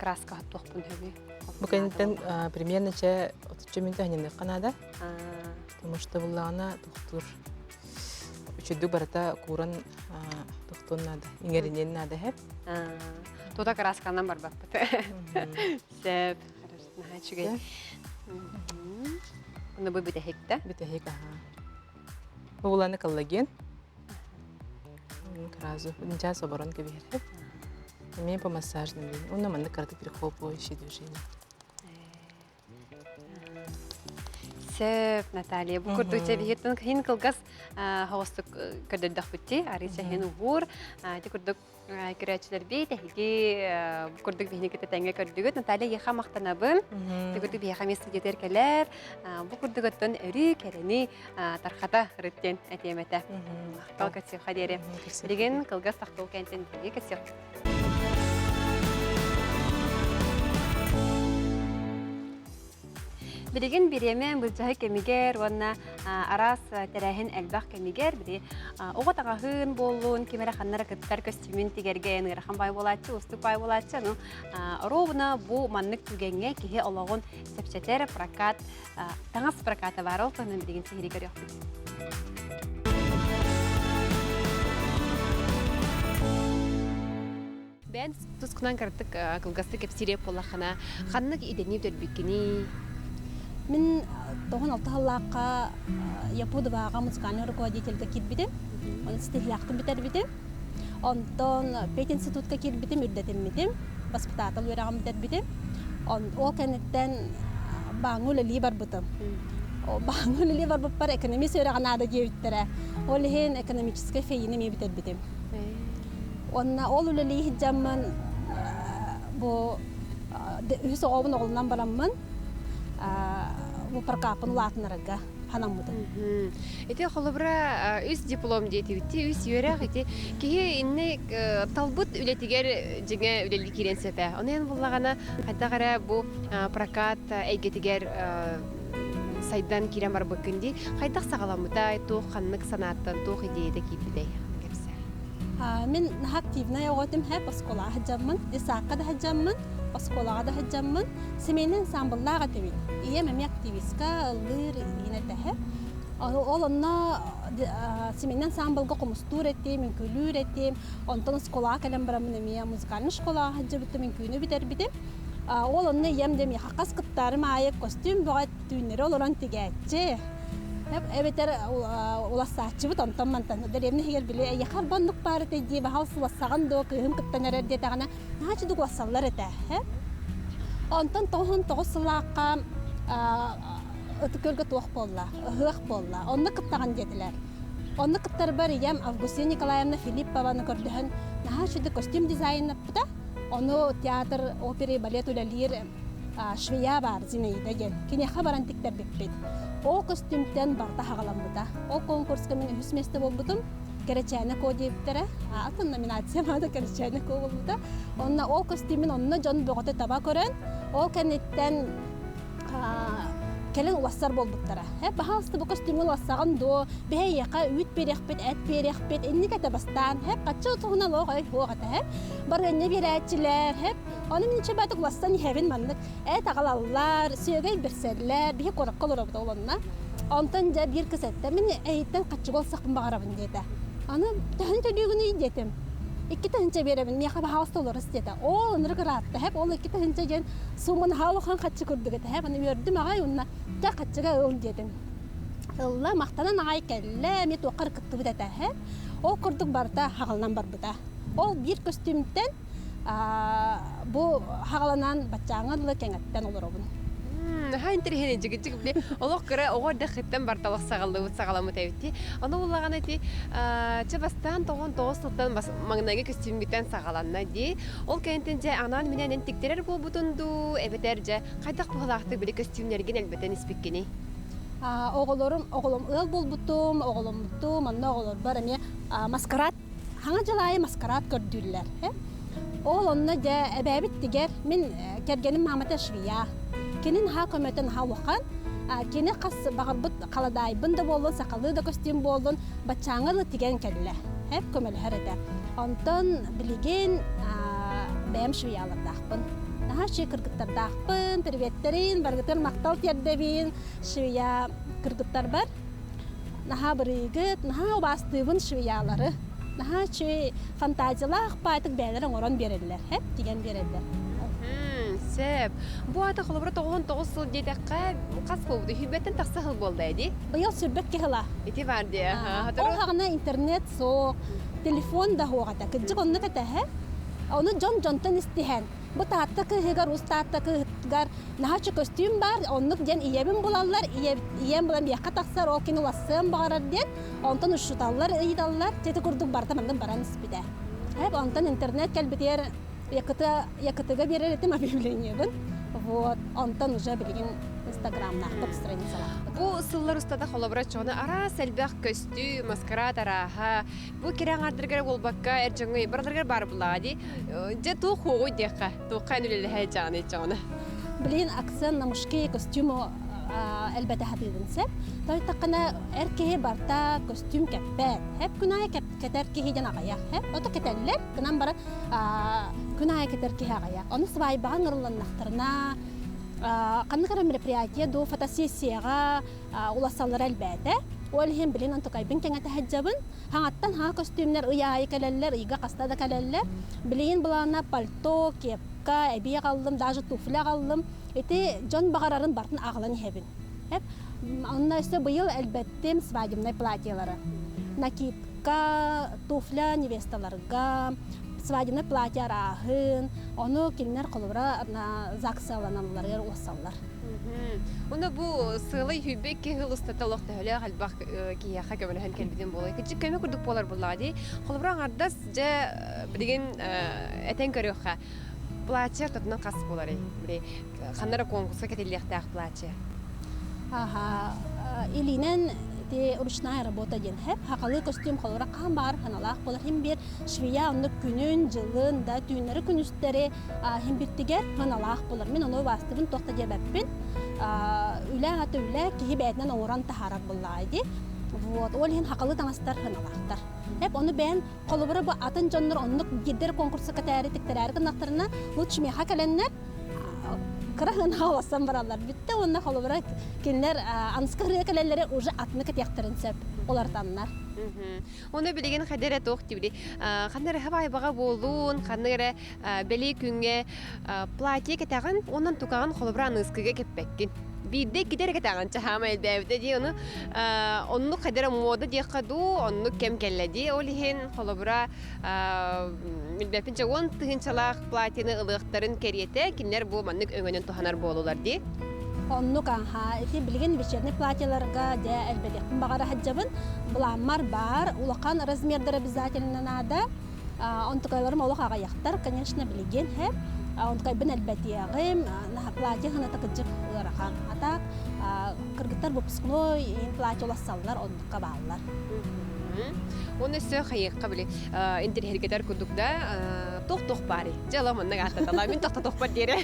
краска хоттуохпун сөбүй? Бу кэнниттэн примерно чэ отучча мүнтэ ханьыныахха наада. Потому что буллаҕына тохтуур үчүгдүк барыта кууран тохтуон наада, иҥэриниэн наада эһэ. Тута красканан барбаппыт. Сөп. Наһаа үчүгэй. Уну бу бүтэһик да? Бүтэһик, аха. Бу буланы коллаген. Сразу нча соборон кэбиһэр. Эмиэ по массажным линиям. Уонна маннык кыратык прихлопывающие движения. Сөп, Наталья. Бу курдук чэбиһиттэн хин кылгас хоҕустук көрдөрдөхпүтти. Арыыча хин уһуур. Ити курдук көрөөччүлэрбит эһиги бу курдук биһини кытта тэҥҥэ көрдүгүт. Наталья эйиэхэ махтанабын. Ити курдук биһиэхэ эмиэ студиятыгар кэлэр. Бу курдук оттон өрүү кэрэни тархата ырыт диэн этиэм этэ. Махтал көрсүөххэ диэри. Билигин кылгас тохтол кэнтэн биһиги көрсүөх. Билигин бириэмэ былдьаһык кэмигэр уонна араас тэрээһин элбэх кэмигэр били оҕо таҥаһын буоллун, ким эрэ ханна эрэ кыттар көстүүмүн тигэргэ эн ыарахан баай буолааччы, уустук баай буолааччы. Аны оруобуна бу маннык түгэҥҥэ киһи олоҕун чэпчэтэр прокат, таҥас проката баар, ол туһунан билигин сиһилии көрүөхпүт. Бэйэн тускунан кыратык кылгастык кэпсиир буоллаххына, ханнык идэни бүтэрбиккиний? Мин 96 сыллаахха Япудоваҕа музыкальный руководительга киирбитим. Оны ситиһилээхтик бүтэрбитим. Онтон пединститутка киирбитим, үрдэтиммитим. Воспитатель үөрэҕин бүтэрбитим. Ол кэнниттэн бааҥҥа үлэлии барбытым. Бааҥҥа үлэлии барбыппар экономист үөрэҕэ наада диэбиттэрэ. Ол иһин экономическай фейини эмиэ бүтэрбитим. Уонна ол үлэлии сылдьаммын бу үһүс оҕобун оҕолунан бараммын бу прокаппын улаатынарга санаммытым. Ити холобура үс диплом диэтибитти, үс үөрэх ити киһи инни талбыт үлэтигэр дьиҥэ үлэлии киирэн сөп ээ. Ону эн буллаҕына хайдах эрэ бу прокат эйгэтигэр сайдан киирэн барбыккын дии. Хайдах саҕаламмытай, туох ханнык санааттан, туох идеята киирбитэй? Кэпсээ. Мин наһаа активнай оҕо этим һэп оскуолаҕа сылдьаммын, детсадка да сылдьаммын, оскуолаҕа да сылдьаммын, семейный ансамбллаах этибит. Ийэм эмиэ активистка ыллыыр иһин этэ һэп. Ол онно семейный ансамблга хомустуур этим, үҥкүүлүүр этим. Онтон оскуолаҕа кэлэн бараммын эмиэ музыкальнай школаҕа сылдьыбытым, үҥкүүнү бүтэрбитим. Ол онно ийэм дьэ миэхэ хас кыттаарым аайы костюм бөҕө түүннэри олорон тигээччи. Эбэтэр улассааччыбыт онтон мантан дэриэбинэ иһигэр били эйиэхэ арбаннык баар этэ дии баһал сулассаҕын дуо кыыһым кыттан эрэр диэтэҕинэ наһаа чудук улассаллар этэ. Онтон 99 сыллаахха Ытык Күөлгэ туох буолла, ыһыах буолла, онно кыттаҕын диэтилэр. Онно кыттарбар ийэм Августина Николаевна Филиппованы көрдөһөн наһаа үчүгэй костюм дизайннаппыта. Ону театр, опера и балет үлэлиир швея баар Зинаида диэн. Киниэхэ баран тиктэрбиппит. Ол көстүүмтэн барыта хаҕаламмыта. Ол конкурска мин үһүс миэстэ буолбутум. Кэрэчээнэ Ко диэбиттэрэ. Атын номинация маада Кэрэчээнэ Ко буолбута. Онно ол көстүүмүн онно дьон бөҕөтө таба көрөн, ол кэнниттэн кэлин улассар буолбуттара. Э, баһаалыста бу көстүүмҥэ улассаҕын дуо? Биһи эйиэхэ үүт биэриэхпит, эт биэриэхпит, инник этэ бастаан. Хэп, хаччы туһунан олох өй суох этэ. Хэп, барыанньа биэрээччилэр, хэп. Ону мин чэбээтик улассан иһэбин маннык. Эт аҕалаллар, сүөгэй бэрсэллэр, биһи куоракка олоробут ол онно. Онтон дьэ биир кыс эттэ, мин эйиттэн хаччыга олсахпын баҕарабын диэтэ. Аны төһөн төлүүгүнүй диэтим. 2000 биэрэбин, миэхэ баһаалыста олорус диэтэ. Ол ынырык ыраатта, хэп, ол 2000 диэн Суумун хаалахан хаччы курдук этэ. Маны үөрдүм аҕай уонна дьэ хаччыга ыл диэтим. Ылла, махтанан аҕай кэллэ, эмиэ туохха эрэ кыттыбыт этэ. Ол курдук барыта хаҕыланан барбыта. Ол биир көстүүмтэн бу хаҕаланан баччааҥҥа дылы кэҥэттэн олоробун. Наһаа интэриэһинэй дьигичик били олох кыра оҕо эрдэххиттэн барыта олох саҕаллыбыт саҕаламмыт эбит дии. Ону буллаҕына ити чэ бастаан 99 сылтан маҥнайгы көстүүмгүттэн саҕаланна дии. Ол кэнниттэн дьэ анаан-минээн эн тиктэрэр буолбутун дуу, эбэтэр дьэ хайдах быһыылаахтык били көстүүмнэргин элбэтэн испиккиний? Оҕолорум, оҕолом ыал буолбутум, оҕоломмутум, онно оҕолорбор эмиэ маскарад, хаҥа дьыл аайы маскарад көрдүүллэр. Ол онно дьэ эбээбит тигэр, мин кэргэним маамата швея. Кини наһаа көмөтө наһаа улахан. Кини хас баҕарбыт халадаайбын да буоллун, сахалыы да көстүүм буоллун, баччааҥҥа дылы тигэн кэллэ. Эп көмөлөһөр этэ. Онтон билигин бэйэм швеялардаахпын. Наһаа үчүгэй кыргыттардаахпын, приветтерин, барыгытын махтал тиэрдэбин швея кыргыттарбар. Наһаа бырыыгыт, наһаа убаастыыбын швеялары. Наһаа үчүгэй фантазиялаах баайтык бэйэлэр оҥорон биэрэллэр, эп тигэн биэрэллэр. Сөп. Бу аата холобура 99 сыл диэтэххэ хас буолбута? Сүүрбэттэн тахса сыл буолла дии. Быйыл сүүрбэт киһи ыла. Ити бар дии. Ол хаҕына интернет суох, телефон да суох этэ. Кырдьык оннук этэ. Ону дьон дьонтон истиһэн, бу Таатта кыыһыгар, Уус Таатта кыыһыгар наһаа көстүүм баар, оннук диэн ийэбин булаллар, ийэм булан биэххэ тахсар, ол кини улассыан баҕарар диэн, онтон учууталлар ыйыталлар, ити курдук барыта маннык баран испитэ. Онтон интернет кэлбитигэр Якутыга биэрэр этим объявлениебын. Вот, онтон уже билигин инстаграмнаахпыт страницалаахпыт. Бу сыллар устата холобура чону араас элбэх көстүү, маскарад арааһа, бу кэрэ аҥаардарыгар буолбакка эр дьоҥҥо барыларыгар баар буллаҕа дии. Дьэ туох хуоҕуй диэххэ, туохха эн үлэлэһэ дьаҕаный чоҕуна? Блин, акцент на мужские костюмы элбэтэ сатыыбын сөп. Тойтаххына эр киһи барта костюм кэппэт. Хэп күн аайы кэтэр киһи диэн аҕыйах. Хэп ото кэтэллэр, гынан баран күн аайы кэтэр киһи аҕыйах. Ону свайбаҕа ыҥырылланнахтарына ханнык эрэ мероприятие дуу фотосессияҕа улассаллара элбээтэ. Ол иһин билин онтукайбын кэҥэтэ сылдьабын. Хаҥаттан хаҥа көстүүмнэр ый аайы кэлэллэр, ыйга хаста да кэлэллэр. Билигин былаана пальто, кепка, эбии аҕаллым, даже туфля аҕаллым. Ити дьон баҕарарын барытын аҕалан иһэбин. Онно өссө быйыл элбэттим свадебнай платьелары. Накидка, туфля невесталарга, свадебнай платье арааһын, ону кинилэр холобура ЗАГСаланалларыгар уоссаллар. Уонна бу сыалай сүүрбэ икки сыл устата олох төһөлөөх элбэх киһиэхэ көмөлөһөн кэлбитин буолуой. Кырдьык көмө курдук буолар буоллаҕа дии. Холобура аҥардас дьэ билигин этэн көрүөххэ платье ортотунан хас буоларый? Били ханна эрэ конкурска кэтиллиэхтээх платье. Аха, илиинэн ити ручная работа диэн хэп хахалы костюм холобура хаан баар ханалаах буолар хим биир швея оннук күнүн, дьылын да түүннэри күнүстэри химбиттигэр ханалаах буолар. Мин ону убаастыбын туох да диэбэппин. Үлэ аата үлэ киһи бэйэтинэн оҥорон таһаарар буоллаҕа дии. Вот, ол иһин хахалы таҥастар ханалаахтар. Эп ону бэйэн холобура бу атын дьоннор оннук биирдэр конкурса кэтээри тиктэрээри гыннахтарына лучше миэхэ кэлэннэр кыра гына олоссон бараллар бүттэ уонна холобура кинилэр аныска ырыа кэлэллэрэ уже атыны кэтиэхтэрин сөп уларытаннар. Оны билигин хайда эрэ туох диибили ханна эрэ хабайбаҕа буолуун ханна эрэ бэлиэ күҥҥэ платье кэтэҕин уонна тукаҕын холобура аныыскыга кэппэккин биирдэ иккитэ эрэ кэтэҕин чаһаама элбээбитэ дии ону оннук хайда эрэ муода диэххэ дуу оннук кэм кэллэ дии ол иһин холобура билбэппин чэ 10 тыһыынчалаах платьены ылыахтарын кэриэтэ кинилэр бу маннык өҥөнөн туһанар буолулар дии. Оннук аха ити билигин вечерний платьеларга дьэ элбэтиэхпин баҕара сылдьабын. Былааммар баар улахан размердар обязательно наада. Онтукайларым олох аҕыйахтар, конечно, билигин һэ. Онтукайбын элбэтиэҕим, платье ханата кыдьык ыарахан. А так кыргыттар выпускной иин платье улассаллар, оннукка бааллар. Уонна өссө хайыахха били интэриэһиргэтэр курдук да туох-туох баарый? Дьэ, ыла маннык ааттаталаа. Мин тохтотуохпар диэри.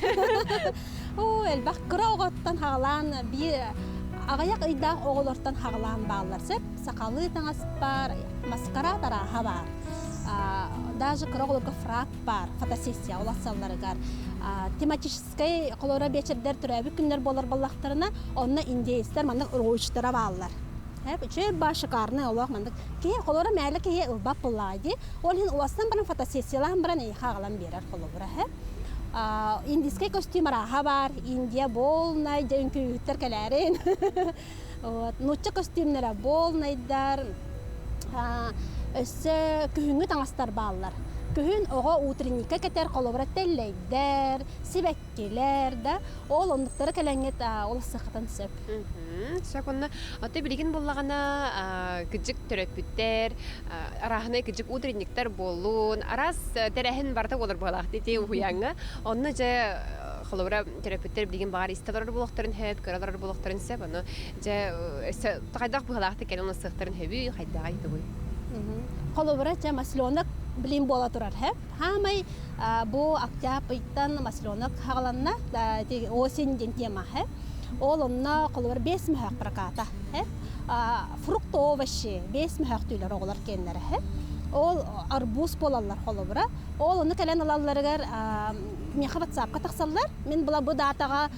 Оо, элбэх кыра оҕоттон хаҕалаан биир аҕыйах ыйдаах оҕолортон хаҕалаан бааллар сөп. Сахалыы таҥас баар, маскарад арааһа баар. Даже кыра оҕолорго фрак баар, фотосессия улассалларыгар. Тематическай холоро биэчэрдэр төрөөбүт күннэр буолар буоллахтарына, онно индейцтэр маннык уруучтара бааллар. Үчүгэй ба шикарный олох маннык киһи холоро мээлэ киһи ылбат буоллаҕа дии. Ол иһин улассан баран фотосессиялаан баран эйиэхэ аҕалан биэрэр холобура һэ. Индийскэй костюм арааһа баар, Индия болнай, дьэ үҥкүүһүттэр кэлээрин. Вот, нуучча костюмнара болнайдар, өссө күһүҥҥү таҥастар бааллар. Күһүн оҕо утренникка кэтэр холобура тэллэйдэр, сибэккилэр да, ол оннуктары кэлэҥҥит ол сыхатын сөп. Сөп онно аты билигин буоллаҕына кыдьык төрөппүттэр, арааһынай кыдьык утренниктар буоллун, араас тэрээһин барыта буолар буолаах ити уһуйааҥҥа. Онно дьэ холобура төрөппүттэр билигин баҕар истэ олорор буолуохтарын сөп, көрө олорор буолуохтарын сөп. Ону дьэ өссө хайдах быһалаахтык кэлэн ылсыахтарын сөбүй, хайдаҕай тугуй? Холобура, чэ масленок блин буола турар һэ. Хаамай бу октябрь ыйтан масленок хаҕаланна, осень диэн тема һэ. Ол онно холобура 5 мөһөөх проката һэ. Фрукты, овощи 5 мөһөөх түүлэр оҕолор киэннэрэ һэ. Ол арбуз буолаллар холобура. Ол ону кэлэн ылалларыгар миэхэ ватсапка тахсаллар. Мин була бу датаҕа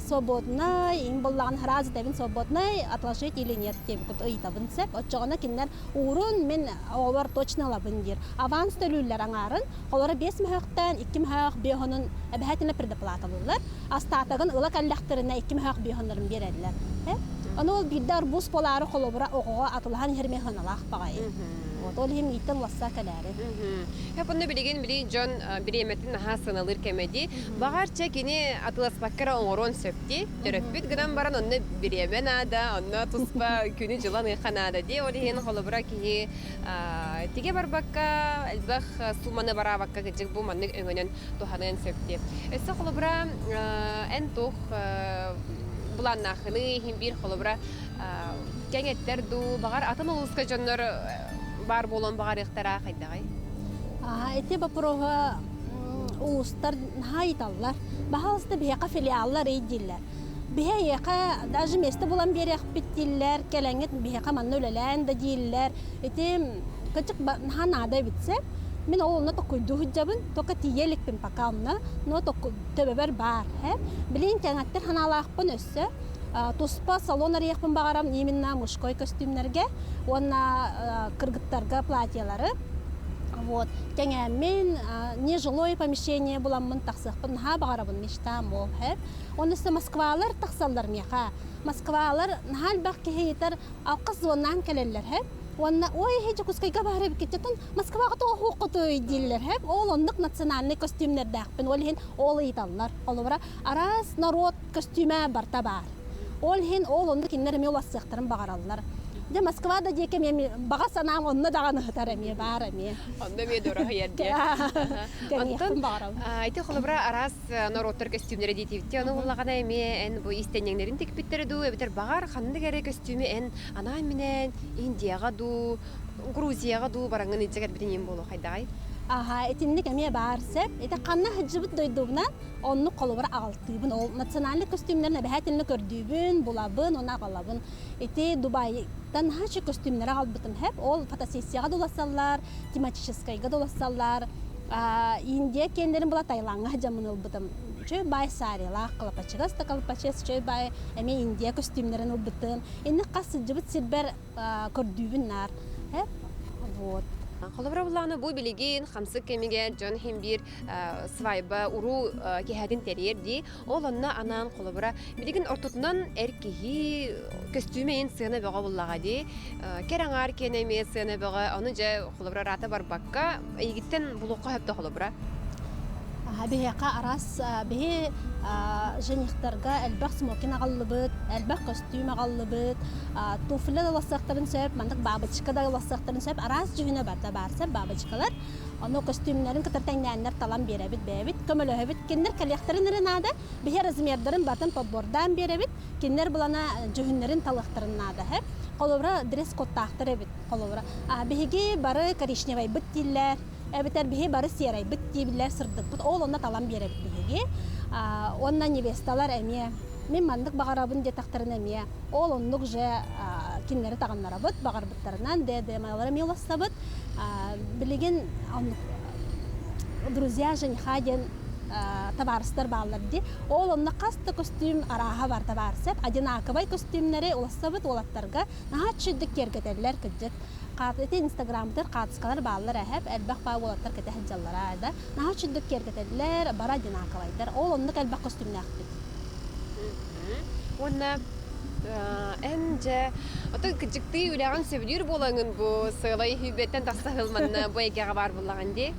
свободнай, им буллаҕын сразу этэбин свободнай, отложить или нет диэбит ыйытабын сөп. Оччоҕуна кинилэр уурун мин оҕолор точно ылабын диир. Аванс төлүүллэр аҥаарын. Холоро 5 мөһөөхтөн 2 мөһөөх биэһонун обязательно предоплаталыыллар. Остатогын ыла кэллэхтэринэ 2 мөһөөх биэһоннорун биэрэллэр. Ону ол биирдэ арбуз буолаары холобура оҕоҕо атылаһан иһэр механалаах баҕайы. Вот, ол иһин мииттэн уласса кэлээри. Хөп онно билигин били дьон бириэмэтин наһаа сыаналыыр кэмэ дии. Баҕар чэ кини атыласпакка эрэ оҥоруон сөп дии. Төрөппүт гынан баран онно бириэмэ наада, онно туспа күнү-дьылы аныахха наада дии. Ол иһин холобура киһи тигэ барбакка, элбэх сууманы бараабакка кырдьык бу маннык өҥөнөн туһаныан сөп дии. Өссө холобура эн туох былааннааххыный иһин биир холобура кэҥэттэр дуу, баҕар атын улууска дьоннор баар буолуон баҕарыахтара хайдаҕый? Ити боппуруоһу улуустар наһаа ыйыталлар. Баһаалыста биһиэхэ филиаллар ый дииллэр. Биһи эйиэхэ даже место булан биэриэхпит дииллэр, кэлэҥҥит биһиэхэ манна үлэлээн да дииллэр. Ити кырдьык наһаа наада эбит сөп. Мин ол онно токуйдуу сылдьабын, только тиийэ иликпин пока онно, но төбөбөр баар. Билигин кэҥэттэр санаалаахпын өссө. Туспа салон арыйыахпын баҕарам именно мужской көстүүмнэргэ уонна кыргыттарга платьелары. Вот. Кэҥээммин нежилое помещение буламмын тахсыахпын наһаа баҕарабын мечтам ол. Оны өссө Москвалар тахсаллар миэхэ. Москвалар наһаа элбэх киһи ыйытар алқас звоннаан кэлэллэр һэ. Уонна ой эһи Дьокуускайга баар эбиккитин Москваҕа тоҕо хуоххутуй дииллэр һэ. Ол оннук национальнай костюмнэрдээхпин. Ол иһин ол ыйыталлар. Холобура араас норуот көстүүмэ барта баар. Ол иһин ол оннук кинилэр эмиэ улассыахтарын баҕараллар. Дьэ Москва да диэки эмиэ баҕа санаам онно даҕаны ыһытар эмиэ баар эмиэ. Онно эмиэ дороһуйар диэ. Кэҥиэхпин баҕарабын. Ити холобура араас норуоттар көстүүмнэрэ диэтибитти. Ону буллаҕына эмиэ эн бу иистэнньэҥнэрин тикпиттэрэ дуу, эбэтэр баҕар ханнык эрэ көстүүмү эн анаан-минээн Индияҕа дуу, Грузияҕа дуу бараҥҥын илдьэ кэлбитин иһин буолуо хайдаҕай? Аха, итинник эмиэ баар сөп. Ити ханна сылдьыбыт дойдубунан оннук холобура аҕалтыыбын. Ол национальнай көстүүмнэрин эбэһээтиннэ көрдүүбүн, булабын, уонна аҕалабын. Ити Дубайтан наһаа көстүүмнэри аҕалбытым хэп. Ол фотосессияҕа да улассаллар, тематическайга да улассаллар. Индия киэннэрин була Таилаҥҥа сылдьаммын ылбытым. Үчүгэй баай саарилаах кылапачыгас да кылапачыас үчүгэй баай эмиэ Индия көстүүмнэрин ылбытым. Инник хас сылдьыбыт сирбэр көрдүүбүн наар. Вот. Холобура буллаҕына бу билигин хамсык кэмигэр дьон иһин биир свайба уруу киһэтин тэрийэр дии. Ол онно анаан холобура билигин ортотунан эр киһи көстүүмэ иһин сыана бөҕө буллаҕа дии. Кэр аҥаар киэнэ эмиэ сыана бөҕө. Ону дьэ холобура ыраата барбакка эйигиттэн булуохха сөп да холобура. Биһиэхэ араас биһи женихтарга элбэх смокинг аҕаллыбыт, элбэх көстүүм аҕаллыбыт, туфля да улассыахтарын сөп, маннык бабочка да улассыахтарын сөп, араас дьүһүнэ барда баар сөп бабочкалар. Ону көстүүмнэрин кытары тэҥнээннэр талан биэрэбит бэйэбит, көмөлөһөбүт. Кинилэр кэлиэхтэрин эрэ наада, биһи размердарын батын подбордаан биэрэбит, кинилэр булана дьүһүннэрин талыахтарын наада. Холобура, дресс-кодтаахтар эбит. Холобура, биһиги бары коричневайбыт дииллэр, эбэтэр биһи бары серайбыт диибиллэр сырдыкпыт. Ол онно талан биэрэбит биһиги. Уонна невесталар эмиэ мин маннык баҕарабын диэтэхтэринэ эмиэ ол оннук же кинилэри таҕыннарабыт, баҕарбыттарынан ДДМ-лары эмиэ улассабыт. Билигин оннук друзья жениха диэн табаарыстар бааллар дии. Ол онно хас да көстүүм арааһа бар табаар сөп. Одинаковай көстүүмнэри улассабыт уолаттарга наһаа үчүгдүк киэргэтэллэр кырдьык. Ити инстаграмтар хаартыскалар бааллар эһэп, элбэх баа уолаттар кэтэ сылдьаллара да. Наһаа үчүгдүк киэргэтэллэр, бары одинаковайдар. Ол оннук элбэх көстүүмнээхпит. Уонна эн дьэ отой кыдьыктыы үлэҕин сөбүлүүр буолаҥын бу сыалай үһүйбэттэн тахса сылманна бу эйгэҕэ баар буллаҕын дии.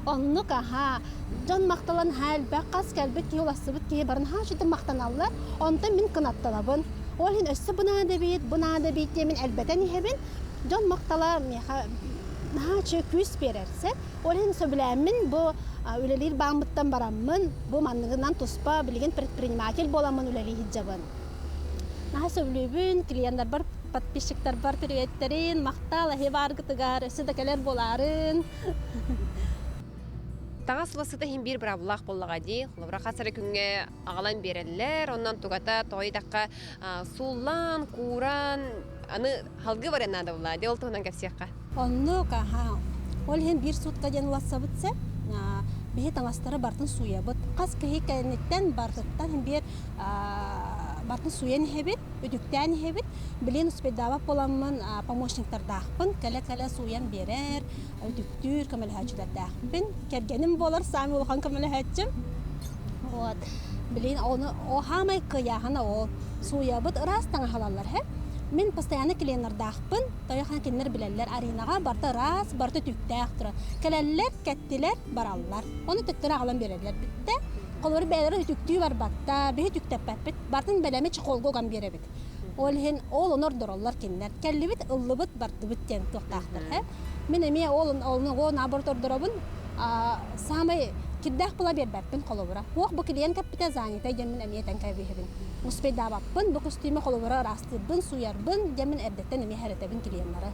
Оннук аһаа. Дьон махталан наһаа элбэх хас кэлбит киһи улассыбыт киһи бары наһаа үчүгэй махтаналлар. Онтон мин кынаттанабын. Ол иһин өссө бу наада эбит, бу наада эбит диэн мин элбэтэн иһэбин. Дьон махтала миэхэ наһаа үчүгэй күүс биэрэр. Ол иһин сөбүлээммин бу үлэлиир бааммыттан бараммын, бу манныгынан туспа билигин предприниматель буоламмын үлэлии сылдьабын. Наһаа сөбүлүүбүн, клиеннарбар, подписчиктарбар приветтерин, махтал эһи бааргытыгар, өссө да кэлэр буолаарын. Таҥас уласыта иһин биир быраабылаах буоллаҕа дии. Холобура, хас эрэ күҥҥэ аҕалан биэрэллэр, онон тугата тоҕойдахха сууллаан, кууран, аны халгы баран наада буолла дии, ол туһунан кэпсиэххэ. Оннук, аха. Ол иһин биир суутка диэн улассабыт сеп. Биһи таҥастары бартын сууйабыт. Хас киһи кэнниттэн бартыттан биир бартын сууйан иһэбит, үтүктээн иһэбит. Билин успейдаабат буоламмын помощниктардаахпын. Кэлэ-кэлэ сууйан биэрэр, үтүктүүр көмөлөһөөччүлэрдээхпин. Кэргэним буолар саамай улахан көмөлөһөөччүм. Вот. Билин оны о хаамай кыйааһына ол. Сууйабыт ыраас таҥаһалаллар һэ. Мин постоянно клиеннардаахпын, тойохан кинилэр билэллэр Аринаҕа барыта ыраас, барыта түктээх турар. Кэлэллэр, кэттилэр, бараллар. Ону төттөрү аҕалан биэрэллэр бүттэ. Холобур бэйэлэрэ үтүктүү барбаттар, биһи үтүктэппэппит. Барытын бэлэми чехолга уган биэрэбит. Ол иһин ол ону ордороллор кинилэр. Кэллибит, ыллыбыт, бардыбыт диэн туохтаахтар. Мин эмиэ ол ол наоборот ордоробун. Саамай кирдээх була биэрбэппин холобура. Уох бу клиент кэппитэ занята диэммин эмиэ этэн кэбиһэбин. Успейдаабаппын, бу көстүүмэ холобура ыраастыырбын, сууйарбын диэммин эрдэттэн эмиэ хэрэтэбин клиеннары.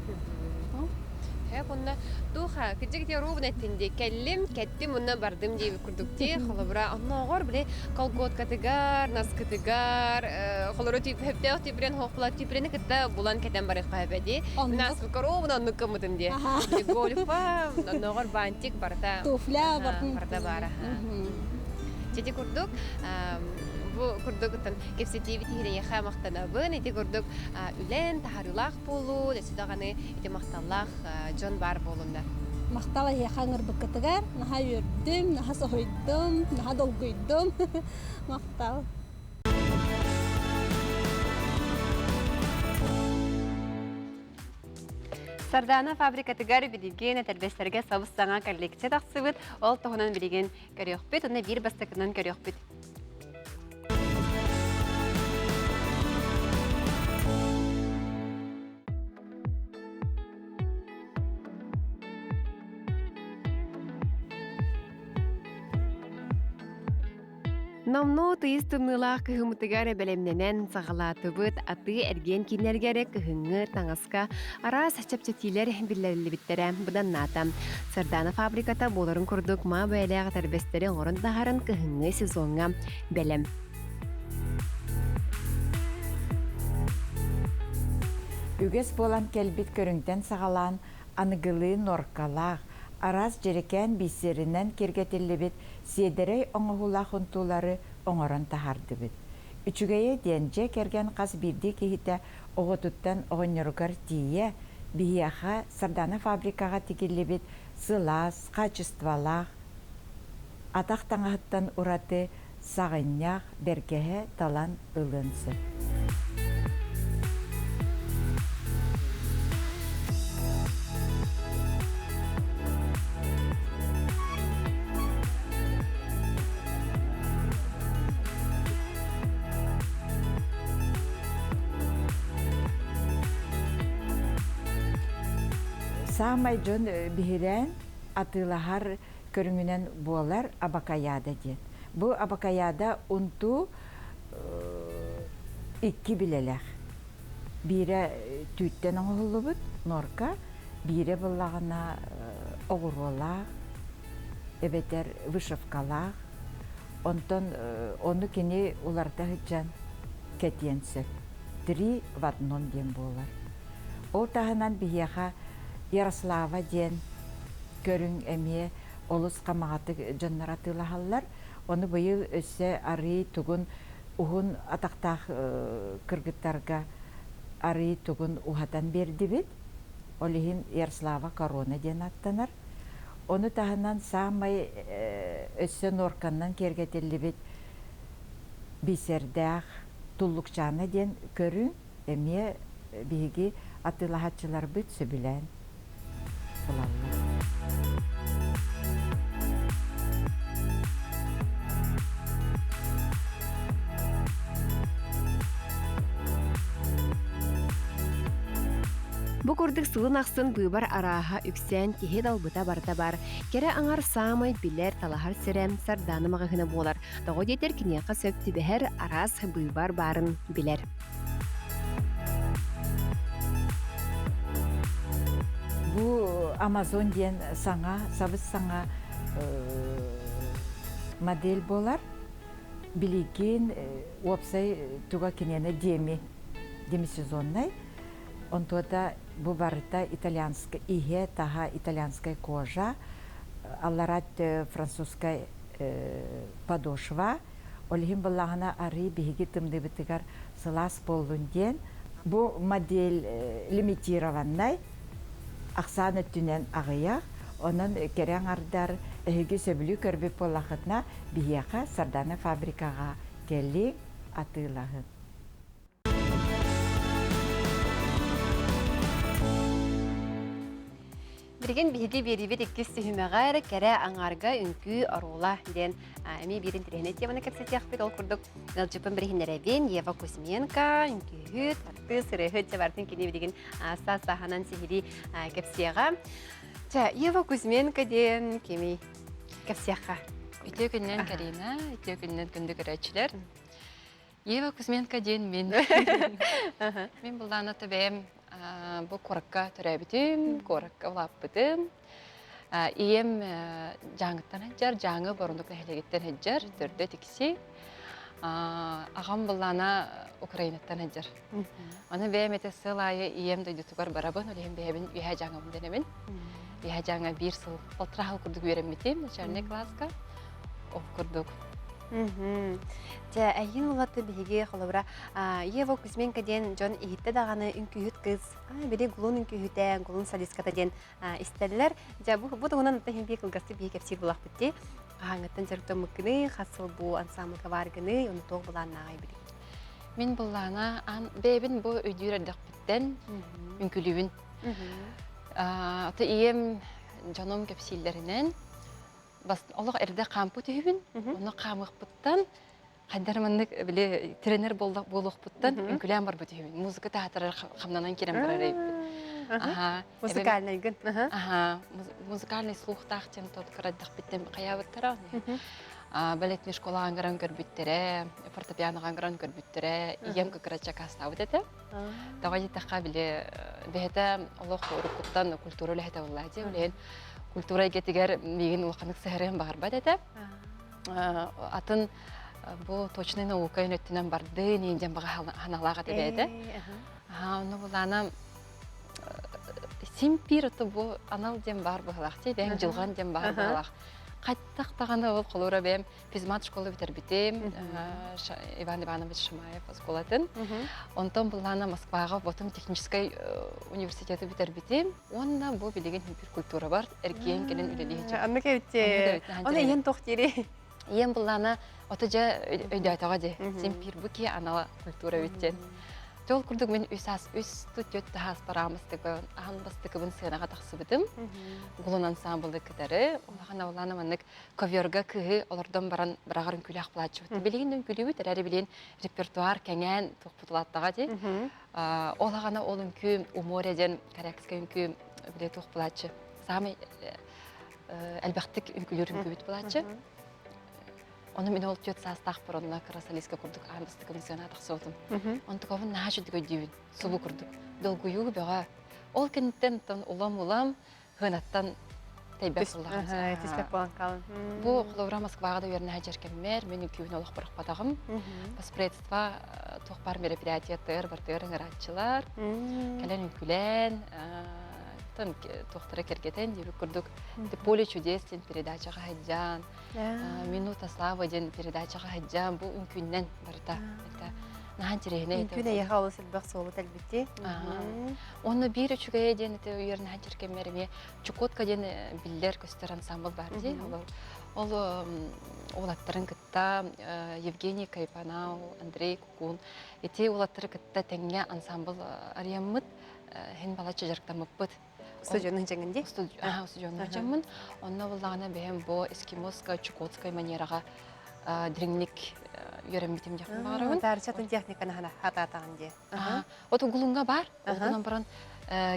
Хэп онно туха кыдьык те ровно эттин кэллим, кэттим уонна бардым диэбит курдук ти холобура оннооҕор били колготкатыгар, наскытыгар, холоро төптөөх түбүрэн хоохпула түбүрэни кытта булан кэтэн барыахха эбэ ди. Наспыкка ровно оннук кыммытым ди. Гольфа, оннооҕор бантик барыта туфля барыта баара. Чити курдук бу курдук кэпсэтиибит иһирэйэхэ махтанабын. Ити курдук үлэн таһарыылаах буолуу, өссө даҕаны ити махталлаах дьон баар буолуннар. Махтал эһиэхэ ыҥырбыккытыгар наһаа үөрдүм, наһаа соһуйдум, наһаа долгуйдум. Махтал. Сардаана фабрикатыгар билигин этэрбэстэргэ сабыс-саҥа коллекция тахсыбыт. Ол туһунан билигин көрүөхпүт, уонна биир бастакынан көрүөхпүт. Номнуо тыйыс тымныылаах кыһыммытыгар бэлэмнэнэн саҕалаатыбыт атыы-эргиэн кииннэригэр кыһыҥҥы таҥаска араас чэпчэтиилэр биллэриллибиттэрэ быданнаата. Сардаана фабриката буоларын курдук маа бэйэлээх этэрбэстэри оҥорон таһааран кыһыҥҥы сезоҥҥа бэлэм. Үгэс буолан кэлбит көрүҥтэн саҕалаан аныгылыы нуоркалаах, араас дьэрэкээн биисэринэн киэргэтиллибит сиэдэрэй оҥоһуулаах унтуулары оҥорон таһаардыбыт. Үчүгэйэ диэн дьиэ кэргэн хас биирдии киһитэ оҕотуттан оҕонньоругар тиийэ, биһиэхэ Сардаана фабрикаҕа тигиллибит сылаас, хаачыстыбалаах, атах таҥаһыттан ураты саҕынньах, бэргэһэ талан ылыан сөп. Саамай дьон биһирээн атыылаһар көрүҥүнэн буолар абакаяда диэн. Бу абакаяда унтуу икки билэлээх. Биирэ түүттэн оҥоһуллубут норка, биирэ буоллаҕына оҕуруолаах эбэтэр вышивкалаах. Онтон ону кини уларыта сылдьан кэтиэн сөп. Три в одном диэн буолар. Ол таһынан биһиэхэ Ярослава диэн көрүҥ эмиэ олус хамаҕатык дьоннор атыылаһаллар. Ону быйыл өссө арыы тугун уһун атахтаах кыргыттарга арыы тугун уһатан биэрдибит. Ол иһин Ярослава корона диэн аттанар. Ону таһынан саамай өссө норканнан киэргэтиллибит бисердээх туллукчаана диэн көрүҥ эмиэ биһиги атыылаһааччыларбыт сөбүлээн ылаллар. Бу курдук сылын ахсын быыбар арааһа үксээн киһи далбыта барыта бар. Кэрэ аҥар саамай билэр, талаһар сирэ Сардаана маҕаһыына буолар. Тоҕо диэтэр киниэхэ сөп түбэһэр араас быыбар баарын билэр. Бу Амазон диэн саҥа, сабыс-саҥа модель буолар. Билигин уопсай туга киниэнэ деми, демисезоннай. Онтуота бу барыта итальянскай иһэ, таһа итальянскай кожа, аллараа французскай подошва. Ол иһин былаҕына арыы биһиги тымныыбытыгар сылаас буоллун диэн бу модель лимитированнай, ахсаан өттүнэн аҕыйах, онон кэрэ аҥардар эһиги сөбүлүү көрбүт буоллаххытына биһиэхэ Сардана фабрикаҕа кэлиҥ, атыылаһыҥ. Билигин биһиги биэриибит иккис түһүмэҕэр кэрэ аҥаарга үҥкүү оруола диэн эмиэ биир интэриэһинэй теманы кэпсэтиэхпит. Ол курдук ыалдьыппын билиһиннэрэбин Ева Кузьменко, үҥкүүһүт, артыыс, ырыаһыт дьэ барытын кини билигин саас-сааһынан сиһилии кэпсиэҕэ. Чэ, Ева Кузьменко диэн кимий? Кэпсиэххэ. Үтүө күннэн Карина, үтүө күннэн күндү көрөөччүлэр. Ева Кузьменко диэн мин. Мин былаана бэйэм бу куоракка төрөөбүтүм, куоракка улааппытым. Ийэм Дьааҥыттан сылдьар, Дьааҥы Борундук нэһилиэгиттэн сылдьар, төрдө Тикси. Аҕам былаана Украинаттан сылдьар. Аны бэйэм этэ сыл аайы ийэм дойдутугар барабын, ол иһин бэйэбин Үөһээ Дьааҥыбын дэнэбин. Үөһээ Дьааҥы биир сыл, полтора сыл курдук үөрэммитим начальнай кылааска. Ол курдук. Дьэ, эйиин улаты биһиги холобура Ева Кузьменко диэн дьон иһиттэ даҕаны үҥкүүһүт кыыс, били гулун үҥкүүһүтэ, гулун солистката диэн истэллэр. Дьэ, бу туһунан иһин бии кылгастык биһи кэпсиир булахпыт дии. Хаһааҥҥыттан дьарыктаммыккыный, хас сыл бу ансаамбылга бааргыный, ону туох былааннааҕый билигин? Мин былаана аан бэйэбин бу өйдүүр эрдэхпиттэн үҥкүлүүбүн. Ата ийэм дьонум кэпсииллэринэн олох эрдэ хаампыт үһүбүн. Онно хаамыахпыттан хайдар маннык били тренер буолуохпуттан үҥкүлээн барбыт үһүбүн. Музыка театрар хамнанан киирэн барар эбиппин. Аха. Музыкальныйгын. Аха. Музыкальный слухтаах диэн тот кыраддахпыттан хайаабыттара. Балетный школаҕа ыҥыран көрбүттэрэ, фортепианоҕа ыҥыран көрбүттэрэ, ийэм кыкырачча аккаастаабыт этэ. Тоҕо диэтэххэ, били бэйэтэ олох уруккуттан культура үлэһитэ буолла дии. Ол иһин культура эйгэтигэр миигин улаханнык сыһарыан баҕарбат этэ. Атын бу точнай наука өттүнэн барды, диэн баҕа ханалаах этэ бэйэтэ. Онно булаана симпир ото бу анал диэн баар быһылаах дии, бэйэҥ дьылҕан диэн баар быһылаах. Хаттах даҕаны ол холуура бэйэм физмат школа бүтэрбитим, Иван Иванович Шамаев оскуолатын. Онтон былаана Москваҕа потом техническай университеты бүтэрбитим. Уонна бу билигин культура бар, эргиэн кэлин үлэлии Аннык эбитте. Оны ийэн тох дири. Ийэм былаана ото дьэ өйдөөтөҕө дии. Син пир бу ки анала культура бүттен. Ол курдук мин үс ас үс түөт тахаас бараамыстыкы ахан бастыкыбын сыанаҕа тахсыбытым. Гулун ансамблы кытары улахан авлана маннык коверга кыһы олордон баран быраҕар үҥкүүлээх булааччыбыт. Билигин үҥкүүлүүбүт эрээри билигин репертуар кэҥээн туохпутулааттаҕа дии. Ол аҕана ол үҥкүү у моря диэн корякскай үҥкүү били туох булааччы. Саамай элбэхтик үҥкүүлүүр үҥкүүбүт булааччы. Ону мин ол түөрт саастаахпар онно кыра солистка курдук аан бастакы сыанаҕа тахсыбытым. Онтукабын наһаа үчүгэй өйдүүбүн, субу курдук. Долгуйуу бөҕө. Ол кэнниттэн оттон улам-улам хыанаттан тэйбэт буоллаҕым. Түспэт буолан хаалан. Бу холобура Москваҕа да үөрэнэ сылдьар кэммэр мин үҥкүүбүн олох бырахпатаҕым. Воспредство туох баар мероприятиятыгар бартыгар ыҥырааччылар. Кэлэн үҥкүүлээн, туохтара кэргэтэн диэбит курдук «Поле чудес» диэн передачаҕа сылдьан, «Минута славы» диэн передачаҕа сылдьан бу үҥкүүннэн барыта. Это наһаа интэриэһинэй. Үҥкүүн эйиэхэ олус элбэх суолу тэлбити. Уонна биир үчүгэйэ диэн это үөрэнэ сылдьар кэммэр эмиэ Чукотка диэн биллэр көстөр ансамбл баар дии. Ол уолаттарын кытта Евгений Кайпанау, Андрей Кукун ити уолаттары кытта тэҥҥэ ансамбл арыйаммыт хин балачча дьарыктаммыппыт. Устудьуонун дьаҥын дии? Устудьуонун дьаҥмын. Онно буллаҕына бэйэм бу эскимосскай, чукотскай манераҕа дириҥник үөрэммитим диэхпин баҕарабын. Таарычатын техниканы хатаатаҕын дии. От угулуҥҥа баар. Ол гынан баран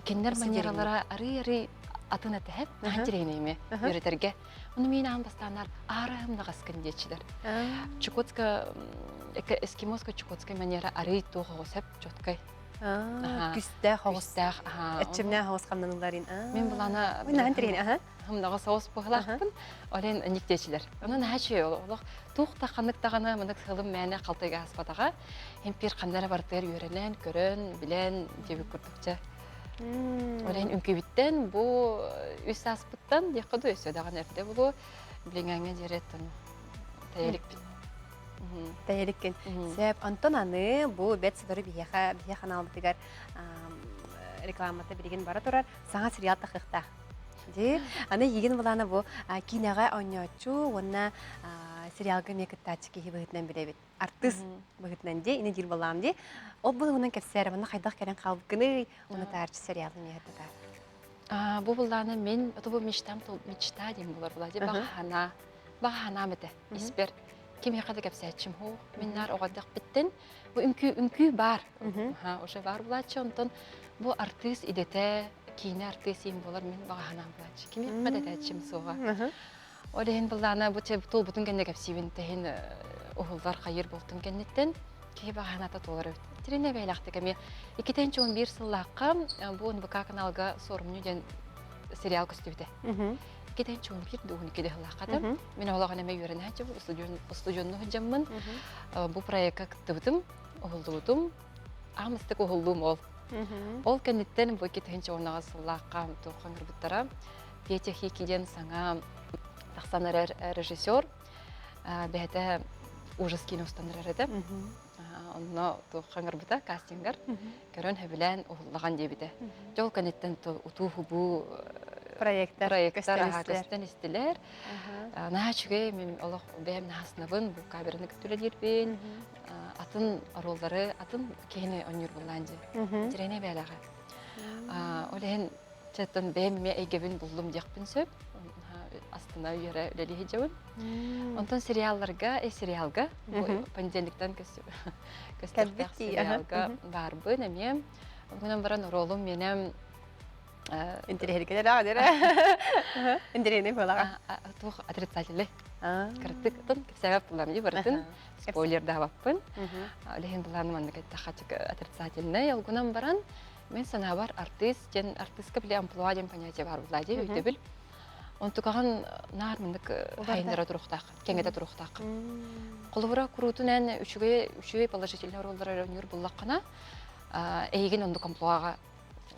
кинилэр манералара арый-арый атын этэһэп, наһаа интэриэһинэй үөрэтэргэ. Ону миин аан бастааннар аарыһым наҕаскын диэччилэр. Чукотска, эскимосскай чукотскай манера арый туох оҕо сөп, четкай. Күстээх оҕус. Күстээх, Эччимнээх оҕус хамнанулларын. Мин булана Наһаа интэриэһинэй, Хымнаҕа соҕус быһылаахпын, олен никтиэчилэр. Онон наһаа үчүгэй олох туох да ханнык даҕаны маннык сылым мээнэ халтайга ааспатаҕа. Импир ханна эрэ барытыгар үөрэнэн, көрөн, билэн диэбит курдукча. Олен үҥкүүбүттэн бу үс ааспыттан диэххэ дуу өссө даҕаны эрдэ булуо билиҥҥээҥҥэ диэри тэйэликпин. Тэйэликкин. Сөп. Онтон аны бу бэт сотору биһиэхэ биһиэхэ ханаалбытыгар рекламата билигин бара турар саҥа сериал тахыахтаах. Дии. Аны эйигин былаана бу киинэҕэ оонньооччу уонна сериалга эмиэ кыттааччы киһи быһыытынан билэбит. Артыыс быһыытынан дии, ини диир буоллаҕым дии. Ол быһыынан кэпсээр, манна хайдах кэлэн хаалбыккыный? Уонна таарчы сериалын миэхэ татаар. Бу буллаана мин бу мечтам мечта диэн булар була дии баҕа баҕа санаам этэ испэр кимиэхэ да кэпсээччим һуу мин наар оҕо эрдэхпиттэн бу үҥкүү үҥкүү баар уже баар булааччы онтон бу артыыс идэтэ киинэ артыыс иин буолар мин баҕа санаам булааччы кимиэхэ да этээччим суоҕа ол иһин былаана бу туолбутун кэннэ кэпсиибин тэһин уһуллар хайыр буолтун кэнниттэн киһи баҕа санаата туолар эбит тиринэ бэйэлээхтик эмиэ 2011 сыллаахха бу НВК каналга Суорумньу диэн сериал көстүбүтэ 2011 дуун икки дыһылааххата мин олоҕун эмэ үөрэнээччи устудьуонну сылдьаммын бу проекка кыттыбытым уһуллубутум аамыстык уһуллуум ол ол кэнниттэн бу 2010 сыллаахха туохха ыҥырбыттара Петя Хики диэн саҥа тахсан эрэр режиссер бэйэтэ ужас киинэ устан эрэр этэ онно туохха ыҥырбыта кастингар көрөн сөбүлээн уһуллаҕан диэбитэ дьол кэнниттэн утуу-хубуу проекттар проекттар көстөн истилэр наһаа үчүгэй мин олох бэйэм наһаснабын бу камераны кытта үлэлиирбин атын оруоллары атын киһини оонньуур буллаан дии тирэнэ бээлэҕэ ол иһин Чэттэн бэйэм эмиэ эйгэбин буллум диэхпин сөп. Астына үөрэ үлэлии сылдьабын. Онтон сериалларга, сериалга понедельниктан көстүөхтээх сериалга баарбын эмиэ. Онон баран оруолум миэнэ Интэриэһиргэнэр аҕа Интэриэһинэй буолаҕа. Туох отрицательный. Кырдык тон кэпсээбэт булам дии барытын спойлердаабаппын. Ол иһин былаан маннык эттэххэ отрицательный. Ол гынан баран Мин санаабар артыыс диэн артыыска били амплуа диэн понятие баар буолла дии өйдөбүл. Онтукаҕын наар маннык хайыннара туруохтаах, кэҥэтэ туруохтаах. Холобура куруутун эн үчүгэй үчүгэй положительный оруоллары оонньуур буллаххына, эйигин оннук амплуаҕа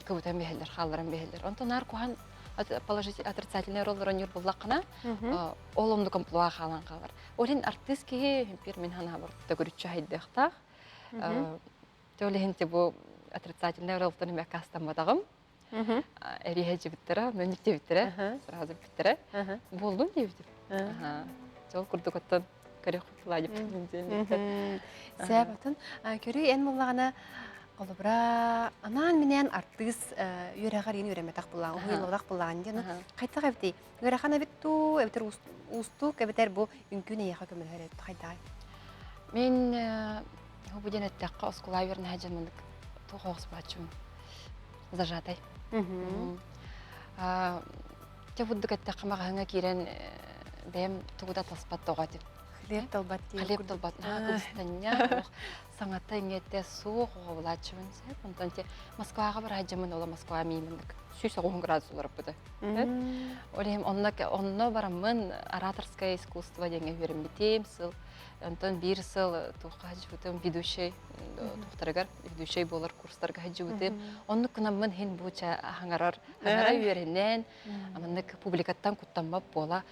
кыбытан биһэллэр, хаалларан биһэллэр. Онтон наар куһан отрицательный оруоллары оонньуур буллаххына, ол оннук амплуа хаалан хаалар. Ол иһин артыыс киһи бир мин санаабар төгүрүччү хайдыахтаах. Ол иһин бу отрицательнай оролтон эмэ аккаастамматаҕым. Эриэһэ дьибиттэрэ, мөннүк диэбиттэрэ, сразу бүттэрэ. Буоллун диэбитим. Ол курдук оттон көрүөх Владимир диэн. Сээп атын көрүй эн буллаҕына холобура анаан-минээн артыыс үөрэҕэр иин үөрэммэтэх буллаҕын, уһуйуллубатах буллаҕын диэн хайдах эбитий? Ыарахан эбит дуу, эбэтэр уустук, эбэтэр бу үҥкүү эйиэхэ көмөлөһөр эбит хайдаҕай? Мин бу диэн эттэххэ оскуола үөрэнэ сылдьан туох оҕуспааччыбын зажатай. Те курдук эттэххэ маҕаһыҥҥа киирэн бэйэм тугу да таспат тоҕо этим. Хлеб талбат дии. Хлеб талбат наһаа кыбыстанньа, саҥата иҥэтэ суох оҕобулааччыбын сөп. Онтон те Москваҕа бараһадьаммын ола Москва мииминник 190 градус уларыппыта. Ол иһин онно, онно бараммын ораторское искусство диэҥҥэ үөрэммитим сыл. Онтон биир сыл туохха сылдьыбытым ведущай туохтарыгар ведущай буолар курстарга сылдьыбытым. Оннук гынаммын иһин бу ча хаҥарар хаҥара үөрэнэн маннык публикаттан куттаммат буола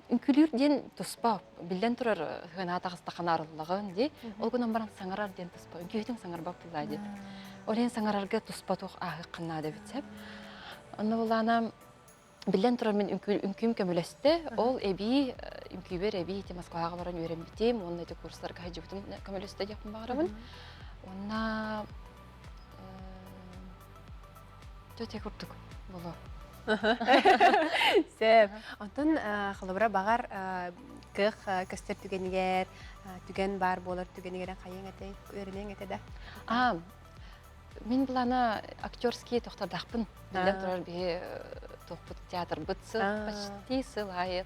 үҥкүүлүүр диэн туспа биллэн турар сыанаҕа таҕыстаххына арыллаҕын дии. Ол гынан баран саҥарар диэн туспа үҥкүүтүн саҥарбат буоллаа дии. Ол иһин саҥарарга туспа туох ааһыаххын наада эбит сөп. Онно булаана биллэн турар мин үҥкүүм көмөлөстө. Ол эбии үҥкүүбэр эбии ити Москваҕа баран үөрэммитим уонна ити курстарга сылдьыбытым көмөлөстө диэхпин баҕарабын. Уонна тетя курдук боло. Сөп. Онтон холобура баҕар кыах көстөр түгэнигэр, түгэн баар буолар түгэнигэр хайыҥ этэй, үөрэниэҥ этэ да? Аа, мин былаана актерские тохтордаахпын. Биллэн турар биһи туохпут театрбыт сыл почти сыл аайы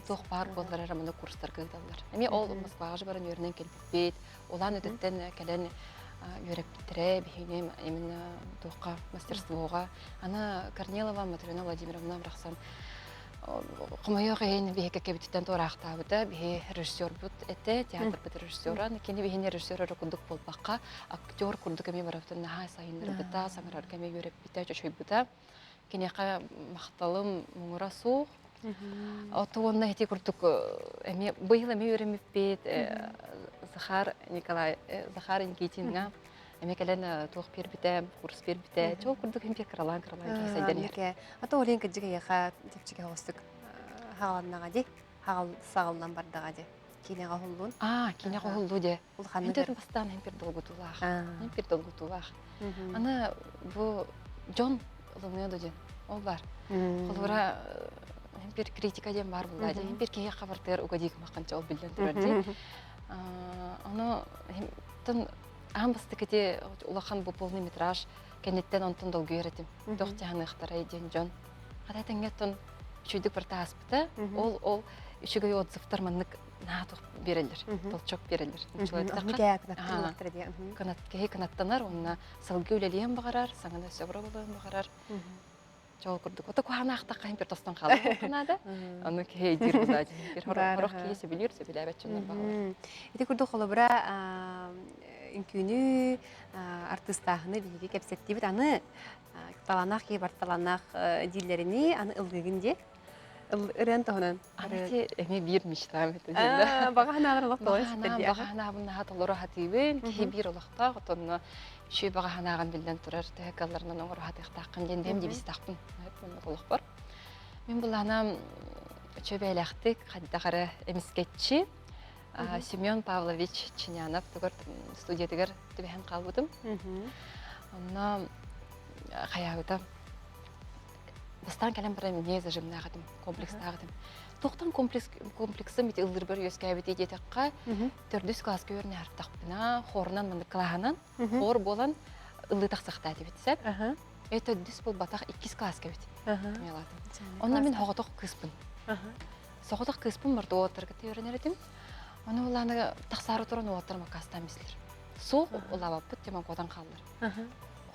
туох баар буоллар эрэ маны курстарга ыыталлар. Эмиэ ол Москваҕа баран үөрэнэн кэлбиппит. Улаан Үтэттэн кэлэн үөрэппиттэрэ биһигини именно туохха мастерствоҕа. Аны Корнилова Матрена Владимировна барахсан хомойуох иһин биһи кэккэбититтэн туораахтаабыта. Биһи режиссербут этэ, театрбыт режиссера. Кини биһини режиссер эрэ курдук буолбакка, актер курдук эмиэ барыбытын наһаа сайыннарбыта, саҥарарга эмиэ үөрэппитэ, чочуйбута. Киниэхэ махталым муҥура суох. Ото уонна ити курдук эмиэ быйыл эмиэ үөрэммиппит Захар Николай Захар Никитиҥҥа эмиэ кэлэн туох биэрбитэ, курс биэрбитэ. Чол курдук импир кыралаан кыралаан киһи сайдан иһэр. Ата олен кырдьык эйиэхэ чэпчэки оҕустук хааланнаҕа дии, саҕаллан бардаҕа дии. Киинэҕэ уһуллуун. Аа, киинэҕэ уһуллуу дии. Улаханнык. Бастаан импир долгутуулаах. Импир долгутуулаах. Аны бу дьон. ылыныа да диэн. Ол бар. Холобура, бир критика диэн бар булла дии. Бир киһи хабартыгар угадик маханча ол биллэн турар дии. Ону тон аан бастакы ити улахан бу полный метраж кэнниттэн онтон долгуйар этим. Туох дьаһаныахтарай диэн дьон. Хата тэҥҥэ тон үчүгдүк барыта ааспыта. Ол ол үчүгэй отзывтар маннык наатух биэрэллэр, толчок биэрэллэр. Кынат киһи кынаттанар, уонна салгыы үлэлиэн баҕарар, саҥаны өссө буолуон баҕарар. Чол курдук. Ото куһанаахтахха иһин тостон хаалар наада. Ону киһи өйдүүр булаа дьин. Хорох киһи сөбүлүүр, сөбүлээбэт дьоннор бааллар. Ити курдук холобура үҥкүүнү, артыыстааһыны биһиги кэпсэттибит. Аны талааннаах киһи бар талааннаах дииллэринии аны ыллыыгын диэ. Ырыан туһунан. Аны ти эмиэ биир мечтам этэ. Баҕа санаалар олох толору Баҕа санаабын наһаа толору хатыыбын. Киһи биир олохтоох, отонно үчүгэй баҕа санааҕын биллэн турар, төһө кыалларынан оҥоро хатыахтааххын диэн бэйэм девизтаахпын. Маннык олохпор. Мин былаанам үчүгэй бэйэлээхтик, хайдах эрэ эмискэччи Семен Павлович Чинянов тугар студиятыгар түбэһэн хаалбытым. Онно хайаабыта бастаан кэлэн баран эмиэ зажимнаах этим, комплекстаах этим. Туохтан комплекс комплексым ити ыллырбар үөскээбитий диэтэххэ, төрдүс кылааска үөрэнэ артахпына, хорунан маннык кылааһынан, хор буолан ыллыы тахсахтаа этибит сөп. Э төрдүс буолбатах иккис кылааска эбит. Онно мин хоҕотох кыыспын. Соҕотох кыыспын барда уолаттарга үөрэнэр этим. Ону улааны тахсаары туран уолаттарым аккаастаан бистилэр. Суох улаабаппыт тема куотан хааллар.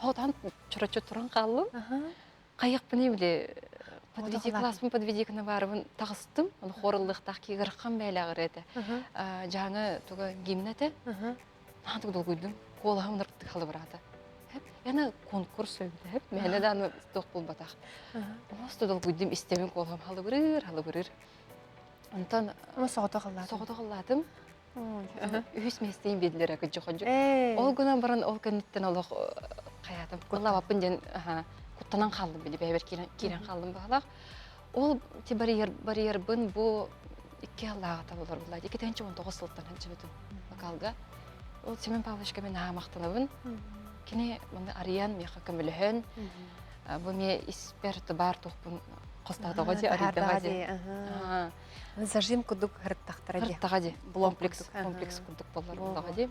Хотон чороччу туран хааллым. Хайыахпыный били подведи класспын подведи гына барыбын таҕыстым. Ону хорыллыахтаах киигырхан бээлээҕир этэ. Дьааҥы туга гимн этэ. Наадык долгуйдум. Куолаһым ынырыктык халыбыраата. Яна конкурс өйдөп, мээнэ дааны туох булбатах. Просто долгуйдум, истэбин куолаһым халыбырыыр, халыбырыыр. Онтон соҕотох ыллаатым. Соҕотох ыллаатым. Үһүс миэстэйин биэдилэр кыдьы-ходьу. Ол гынан баран ол кэнниттэн олох хайаатым. Куллаабаппын диэн куттанан хааллым били бэйэбэр киирэн хааллым баһылаах. Ол ти барьер барьербын бу икки аллааҕыта болор булла. 2019 сылтан сылдьыбытым вокалга. Ол Семен Павловичка мен наһаа махтанабын. Кини маны арыйан, миэхэ көмөлөһөн, бу миэ испэр тубаар туохпун хостаатаҕа дии, арыйдаҕа дии. Зажим курдук ырыттахтара дии. Ырыттаҕа дии. Комплекс, комплекс курдук боллар буллаҕа дии.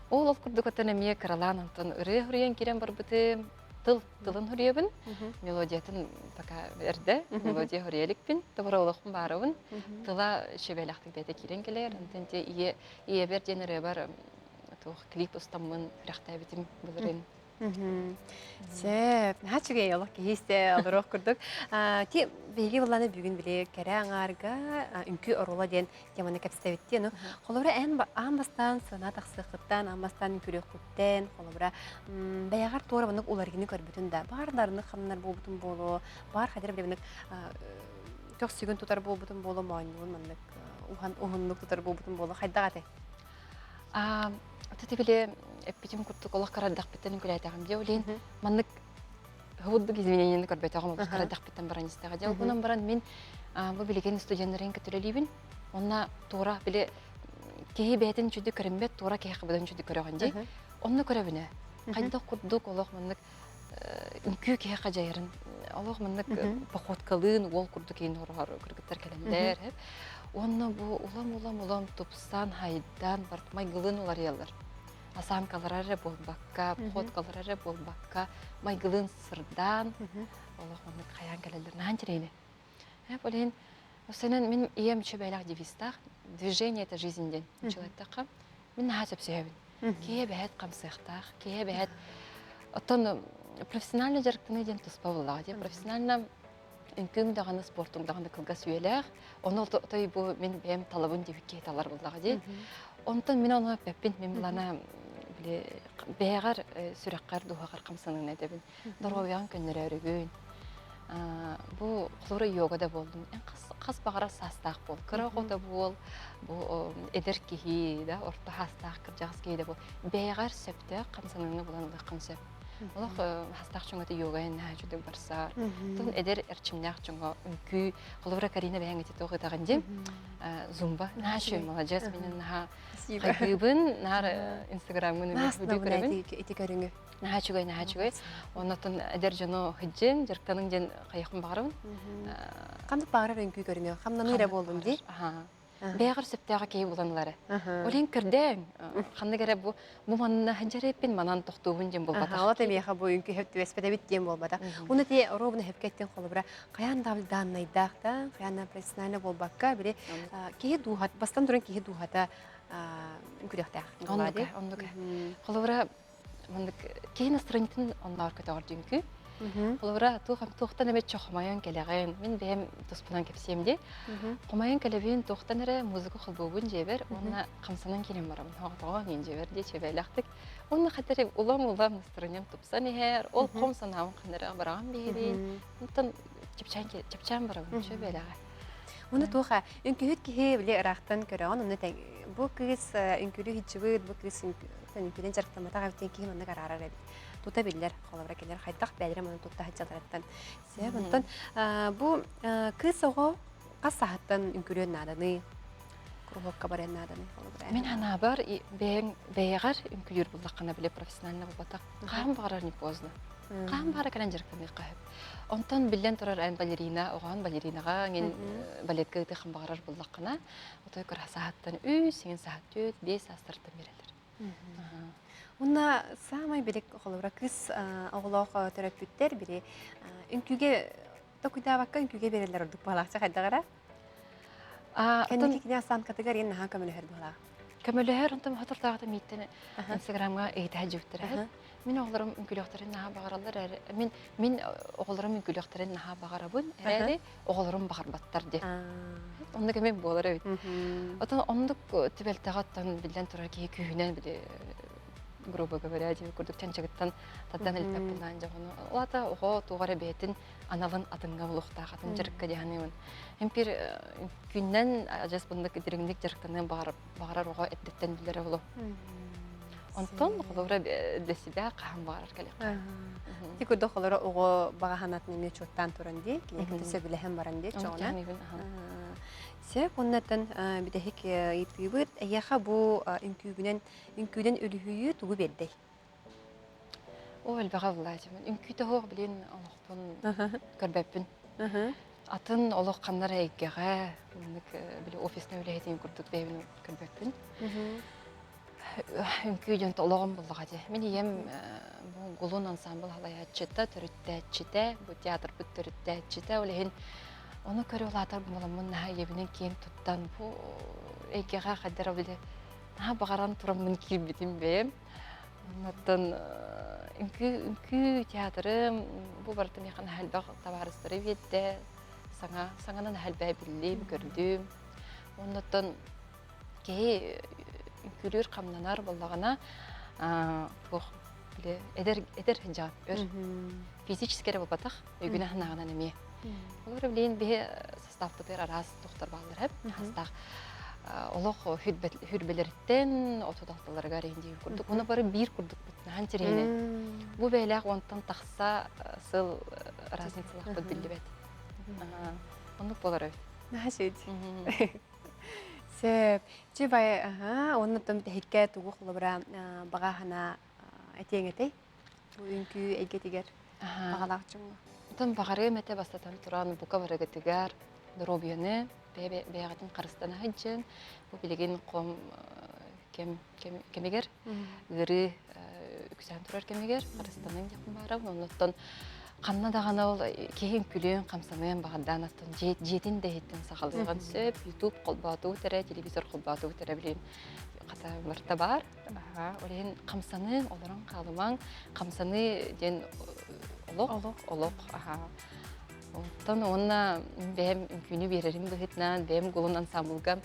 Ол ол курдук оттон эмиэ кыралаан онтон ырыа хуруйан киирэн барбытым. Тыл тылын хуруйабын, мелодиятын пока эрдэ, мелодия хуруйа иликпин, тоборо олохпун баарабын. Тыла шебелэхтик бэйэтэ киирэн кэлэр. Онтон те ийэ ийэбэр диэн ырыабар туох клип устаммын үрэхтээбитим былырыын. Сөп, наһаа үчүгэй олох киһи истэ олоруох курдук. Ти биһиги былааны бүгүн били кэрэ аҥаарга үҥкүү оруола диэн теманы кэпсэбиттии. Ну, холобура эн аан бастаан сына тахсыаххыттан, аан бастаан үҥкүүлүөххүттэн, холобура бэйэҕэр туора маннык уларыйыыны көрбүтүн да, баар дарынык хамнар буолбутун буолуо, баар хайдах били маннык көхсүгүн тутар буолбутун буолуо, моонньугун маннык уһан уһуннук тутар буолбутун буолуо, хайдах этэй? Аты били эппитим курдук олох карардахпыттан үҥкүүлээтэҕим дии. Ол иһин маннык хыбырдык изменениени көрбөтөҕүм олох карардахпыттан баран истэҕэ дии. Ол гынан баран мин бу билигин студеннарын кытта үлэлиибин. Онно туора били киһи бэйэтин үчүгдүк көрүммэт, туора киһи быдан үчүгдүк көрөҕүн дии. Онно көрөбүнэ. Хайдах курдук олох маннык үҥкүү киһиэхэ дьайарын олох маннык походкалыын уол курдук иин хороһор кыргыттар кэлэллэр уонна бу улам-улам улам тупсан хайдан барт майгылыын уларыйаллар осанкалара эрэ буолбакка походкалара эрэ буолбакка майгылыын сырдаан олох маннык хайаан кэлэллэр наһаа интэриэһинэй ол иһин Осенен мин ийэм үчүгэйлээх девизтаах движение это жизнь диэн училаттахха мин наһаа сөпсөһөбүн киһи эбэһэт хамсыахтаах киһи эбэһэт оттон профессионально дьарыктаныы диэн туспа буоллаҕа дии профессионально үҥкүүҥ даҕаны спортуҥ даҕаны кылгас үйэлээх ону отой бу мин бэйэм талабын диэбит киһи талар буоллаҕа дии онтон мин ону эппэппин мин былана били бэйэҕэр сүрэххэр дууһаҕар хамсаныыны этэбин доруобуйаҕын көннөрөөрүгүн бу холобура йога да буоллун хас баҕарар саастаах буол кыра оҕо да буол бу эдэр киһи да орто саастаах кырдьаҕас киһи да буол бэйэҕэр сөптөөх хамсаныыны булан ылыаххын сөп. Олох хастаах чоҥото йога наһаа үчүгэй барсар. Тон эдэр эрчимнээх чоҥо үҥкүү, холобура Карина бэйэҥ ити туох ытаҕын дии. Зумба наһаа үчүгэй маладьыас мин наһаа хайгыыбын, наар инстаграммын Наасына көрөбүн. Ити көрүҥү. Наһаа үчүгэй, наһаа үчүгэй. Оннотон эдэр дьону хыдьын, дьарыктаныҥ диэн хайыахпын баҕарабын. Ханнык баҕарар үҥкүү көрүҥү хамнаныы эрэ буоллун дии. Бэйэҕэр сөптөөҕө киһи булан ылары. Ол иһин көрдөөн, ханнык эрэ бу бу манна сылдьар манан тохтуубун диэн буолбатах. Ол эмиэхэ бу үҥкүү хөп түбэспэтэбит диэн буолбатах. Уну ти оруобуна хөпкө эттин холобура хайаан да дааннайдаах да, хайаан да профессионально буолбакка, били киһи дууһат, бастан туран киһи дууһата үҥкүрүөхтээх. Оннук, оннук. Холобура маннык киһи настроениетын онноор көтөҕөр дүҥкү. Холобура, туохтан эмэ чохомойон кэлэҕин, мин бэйэм туспунан кэпсиэм дии. Хомойон кэлэбин, туохтан эрэ музыка холбуубун дьиэбэр уонна хамсанан киирэн барабын. Тоҕо мин дьиэбэр дии чэбээлэхтик. Уонна хатары улам-улам настроением тупсан иһэр, ол хом санаабын ханнара бараҕын биһириин. Онтон чэпчээн чэпчээн барабын чэбээлэҕэ. Уну туоха үҥкүүһүт киһи били ыраахтан көрөҕүн, онно бу кыыс үҥкүүлүү сылдьыбыт, бу кыыс үҥкүүнэн дьарыктамматах эбит диэн киһи маннык араарар эбит. Тута биллэр, холобура кинилэр хайдах бэйэлэрэ манан тутта сылдьалларыттан. Сөп, онтон бу кыыс оҕо хас сааһыттан үҥкүүлүөн нааданый? Кругокка барыан нааданый холобура? Мин санаабар бэйэҥ бэйэҕэр үҥкүүлүүр буллаххына били профессионально буолбатах. Хаһан баҕарар не поздно. Хаһан баҕарар кэлэн дьарыктаныахха сөп. Онтон биллэн турар эн балерина, оҕоон балеринаҕа эҥин балетка ыытыаххын баҕарар буллаххына, отой кыра сааһыттан үс, иҥин сааһыт түөрт, биэс саастартан биэрэллэр. Уонна саамай билик холобура кыыс оҕолоох төрөппүттэр били үҥкүүгэ токуйдаабакка үҥкүүгэ биэрэллэр ордук баҕалаахча хайдах эрэ? Кэнники кини осанкатыгар иэн наһаа көмөлөһөр баҕалаах. Көмөлөһөр, онтон соторутааҕыта мииттэн Инстаграмҥа ыйытаһа дьүктэрэ. Мин оҕолорум үҥкүүлүөхтэрин наһаа баҕараллар эрэ. Мин мин оҕолорум үҥкүүлүөхтэрин наһаа баҕарабын эрээри оҕолорум баҕарбаттар диэн. Оннук эмиэ буолар эбит. Оттон оннук түбэлтэҕэ оттон биллэн турар киһи күүһүнэн били грубо говоря диэн курдук чанчыгыттан тардан илпэт булаан дьоҕуну. Ол аата оҕо туох эрэ бэйэтин аналын атыҥҥа булуохтаах, атын дьарыкка диэханыыбын. Эмпир күннэн адьас буннук дириҥник дьарыктаныан баҕарар оҕо эрдэттэн билэрэ буолуо. Онтон холобура для себя хаһан баҕарар кэлиэххэ. Ити курдук холоро оҕо баҕа санаатын эмиэ учуоттаан туран дии, кинигэти сөбүлэһэн баран дии чоҕуна. Сөп, оннаттан бүтэһик ыйытыыбыт. Эйиэхэ бу үҥкүүгүнэн үҥкүүнэн үлүһүйүү тугу биэрдэй? Оо, элбэҕи буллаачымын. Үҥкүүтэ суох билин олохпун көрбөппүн. Атын олох ханна эрэ эйгэҕэ, маннык били офиснай үлэһитин курдук бэйэбин көрбөппүн. Үҥкүү диэн олоҕум буллаҕа дии. Мин ийэм бу Гулун ансамбл салайааччыта, төрүттээччитэ, бу театрбыт төрүттээччитэ. Ол иһин ону көрө улаатар буоламмын наһаа ийэбинэн киэн туттан бу эйгэҕэ хайдах эрэ били наһаа баҕаран тураммын киирбитим бэйэм. Оттон үҥкүү, үҥкүү театрым бу барыта миэхэ наһаа элбэх табаарыстары биэрдэ. Саҥа, саҥаны наһаа элбэҕи биллим, көрдүм. Оннуттан киһи үҥкүүлүүр хамнанар буоллаҕына туох били эдэр эдэр дьаат өр физически эрэ буолбатах өйгүнэн санааҕынан эмиэ. Олор билигин биһи составпытыгар араас тухтар бааллар эп хастаах олох хүрбэлэриттэн 36-ларыгар иһин курдук уну бары биир курдукпут наһан тириһинэн бу бэйэлээх уонтан тахса сыл разницалаахпыт биллибэт оннук буолар эбит Наһаа үчүгэй. Сөп. Чи бай, аха, оннуттан бүтэһиккэ тугу холобура баҕа санаа этиэҥ этэй? Бу үҥкүү эйгэтигэр баҕалаах дьоҥҥо. Оттон баҕарыам этэ бастатан туран бука барыгытыгар доруобуйаны бэйэҕитин харыстана сылдьын. Бу билигин ком кэм кэмигэр ыарыы үксээн турар кэмигэр харыстаныҥ диэхпин баҕарабын. Оннуттан ханна даҕаны ол киһи үҥкүлүөн, хамсаныан баҕардаан аттан дьиэтин да иһиттэн саҕалыаҕын сөп. YouTube холбоотубут эрэ, телевизор холбоотубут эрэ билигин хата барыта баар. Ол иһин хамсаныаҥ, олорон хаалымаҥ. Хамсаныы диэн олох, олох. Оттон уонна бэйэм үҥкүүнү биэрэрим быһыытынан, бэйэм Гулун ансамблга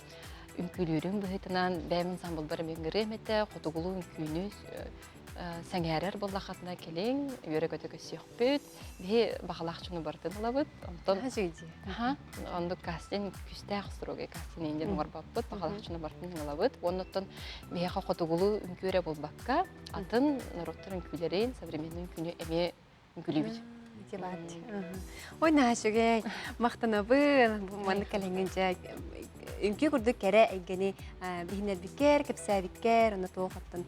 үҥкүүлүүрүм быһыытынан, бэйэм ансамблбар эмиэ ыҥырыам этэ, хотугулуу үҥкүүнү. Сэҥээрэр буоллаххытына кэлиҥ, үөрэ-көтө көрсүөхпүт. Биһи баҕалаах дьону барытын ылабыт. Онтон оннук кастинг күүстээх строгай кастинг диэн оҥорбоппут. Баҕалаах дьону барытын ылабыт. Оннуттан биһиэхэ хотугулуу үҥкүү эрэ буолбакка, атын норуоттар үҥкүүлэрин, современный үҥкүүнү эмиэ үҥкүүлүүбүт. Ой, наһаа үчүгэй. Махтанабын. Бу маннык кэлэҥҥин дьэ үҥкүү курдук кэрэ эйгэни биһинэрбиккэр, кэпсээбиккэр, онно туох оттон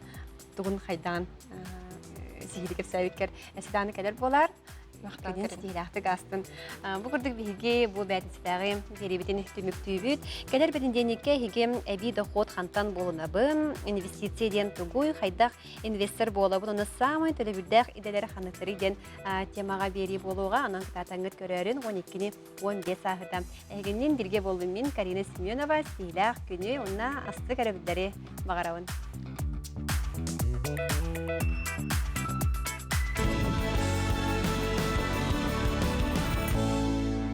тугун хайдаан сиһили кэпсээбиккэр эсидааны кэлэр буолар. Күнүн ситиһилээхтик астын. Бу курдук биһиги бу бээтинсэтээҕи биэриибитин түмүктүүбүт. Кэлэр бэнидиэнньиккэ эһиги эбии дохуот хантан буолунабын, инвестиция диэн тугуй, хайдах инвестор буолабын, уонна саамай төлөбүрдээх идэлэри ханныктарый диэн темаҕа биэрии буолуоҕа. Онон кытаатаҥҥыт көрөөрүн 12-ни 15 сааһыта. Эһигиннин бииргэ буоллум мин Карина Семенова, сиилээх күнү уонна астык өрөбүллэри баҕарабын.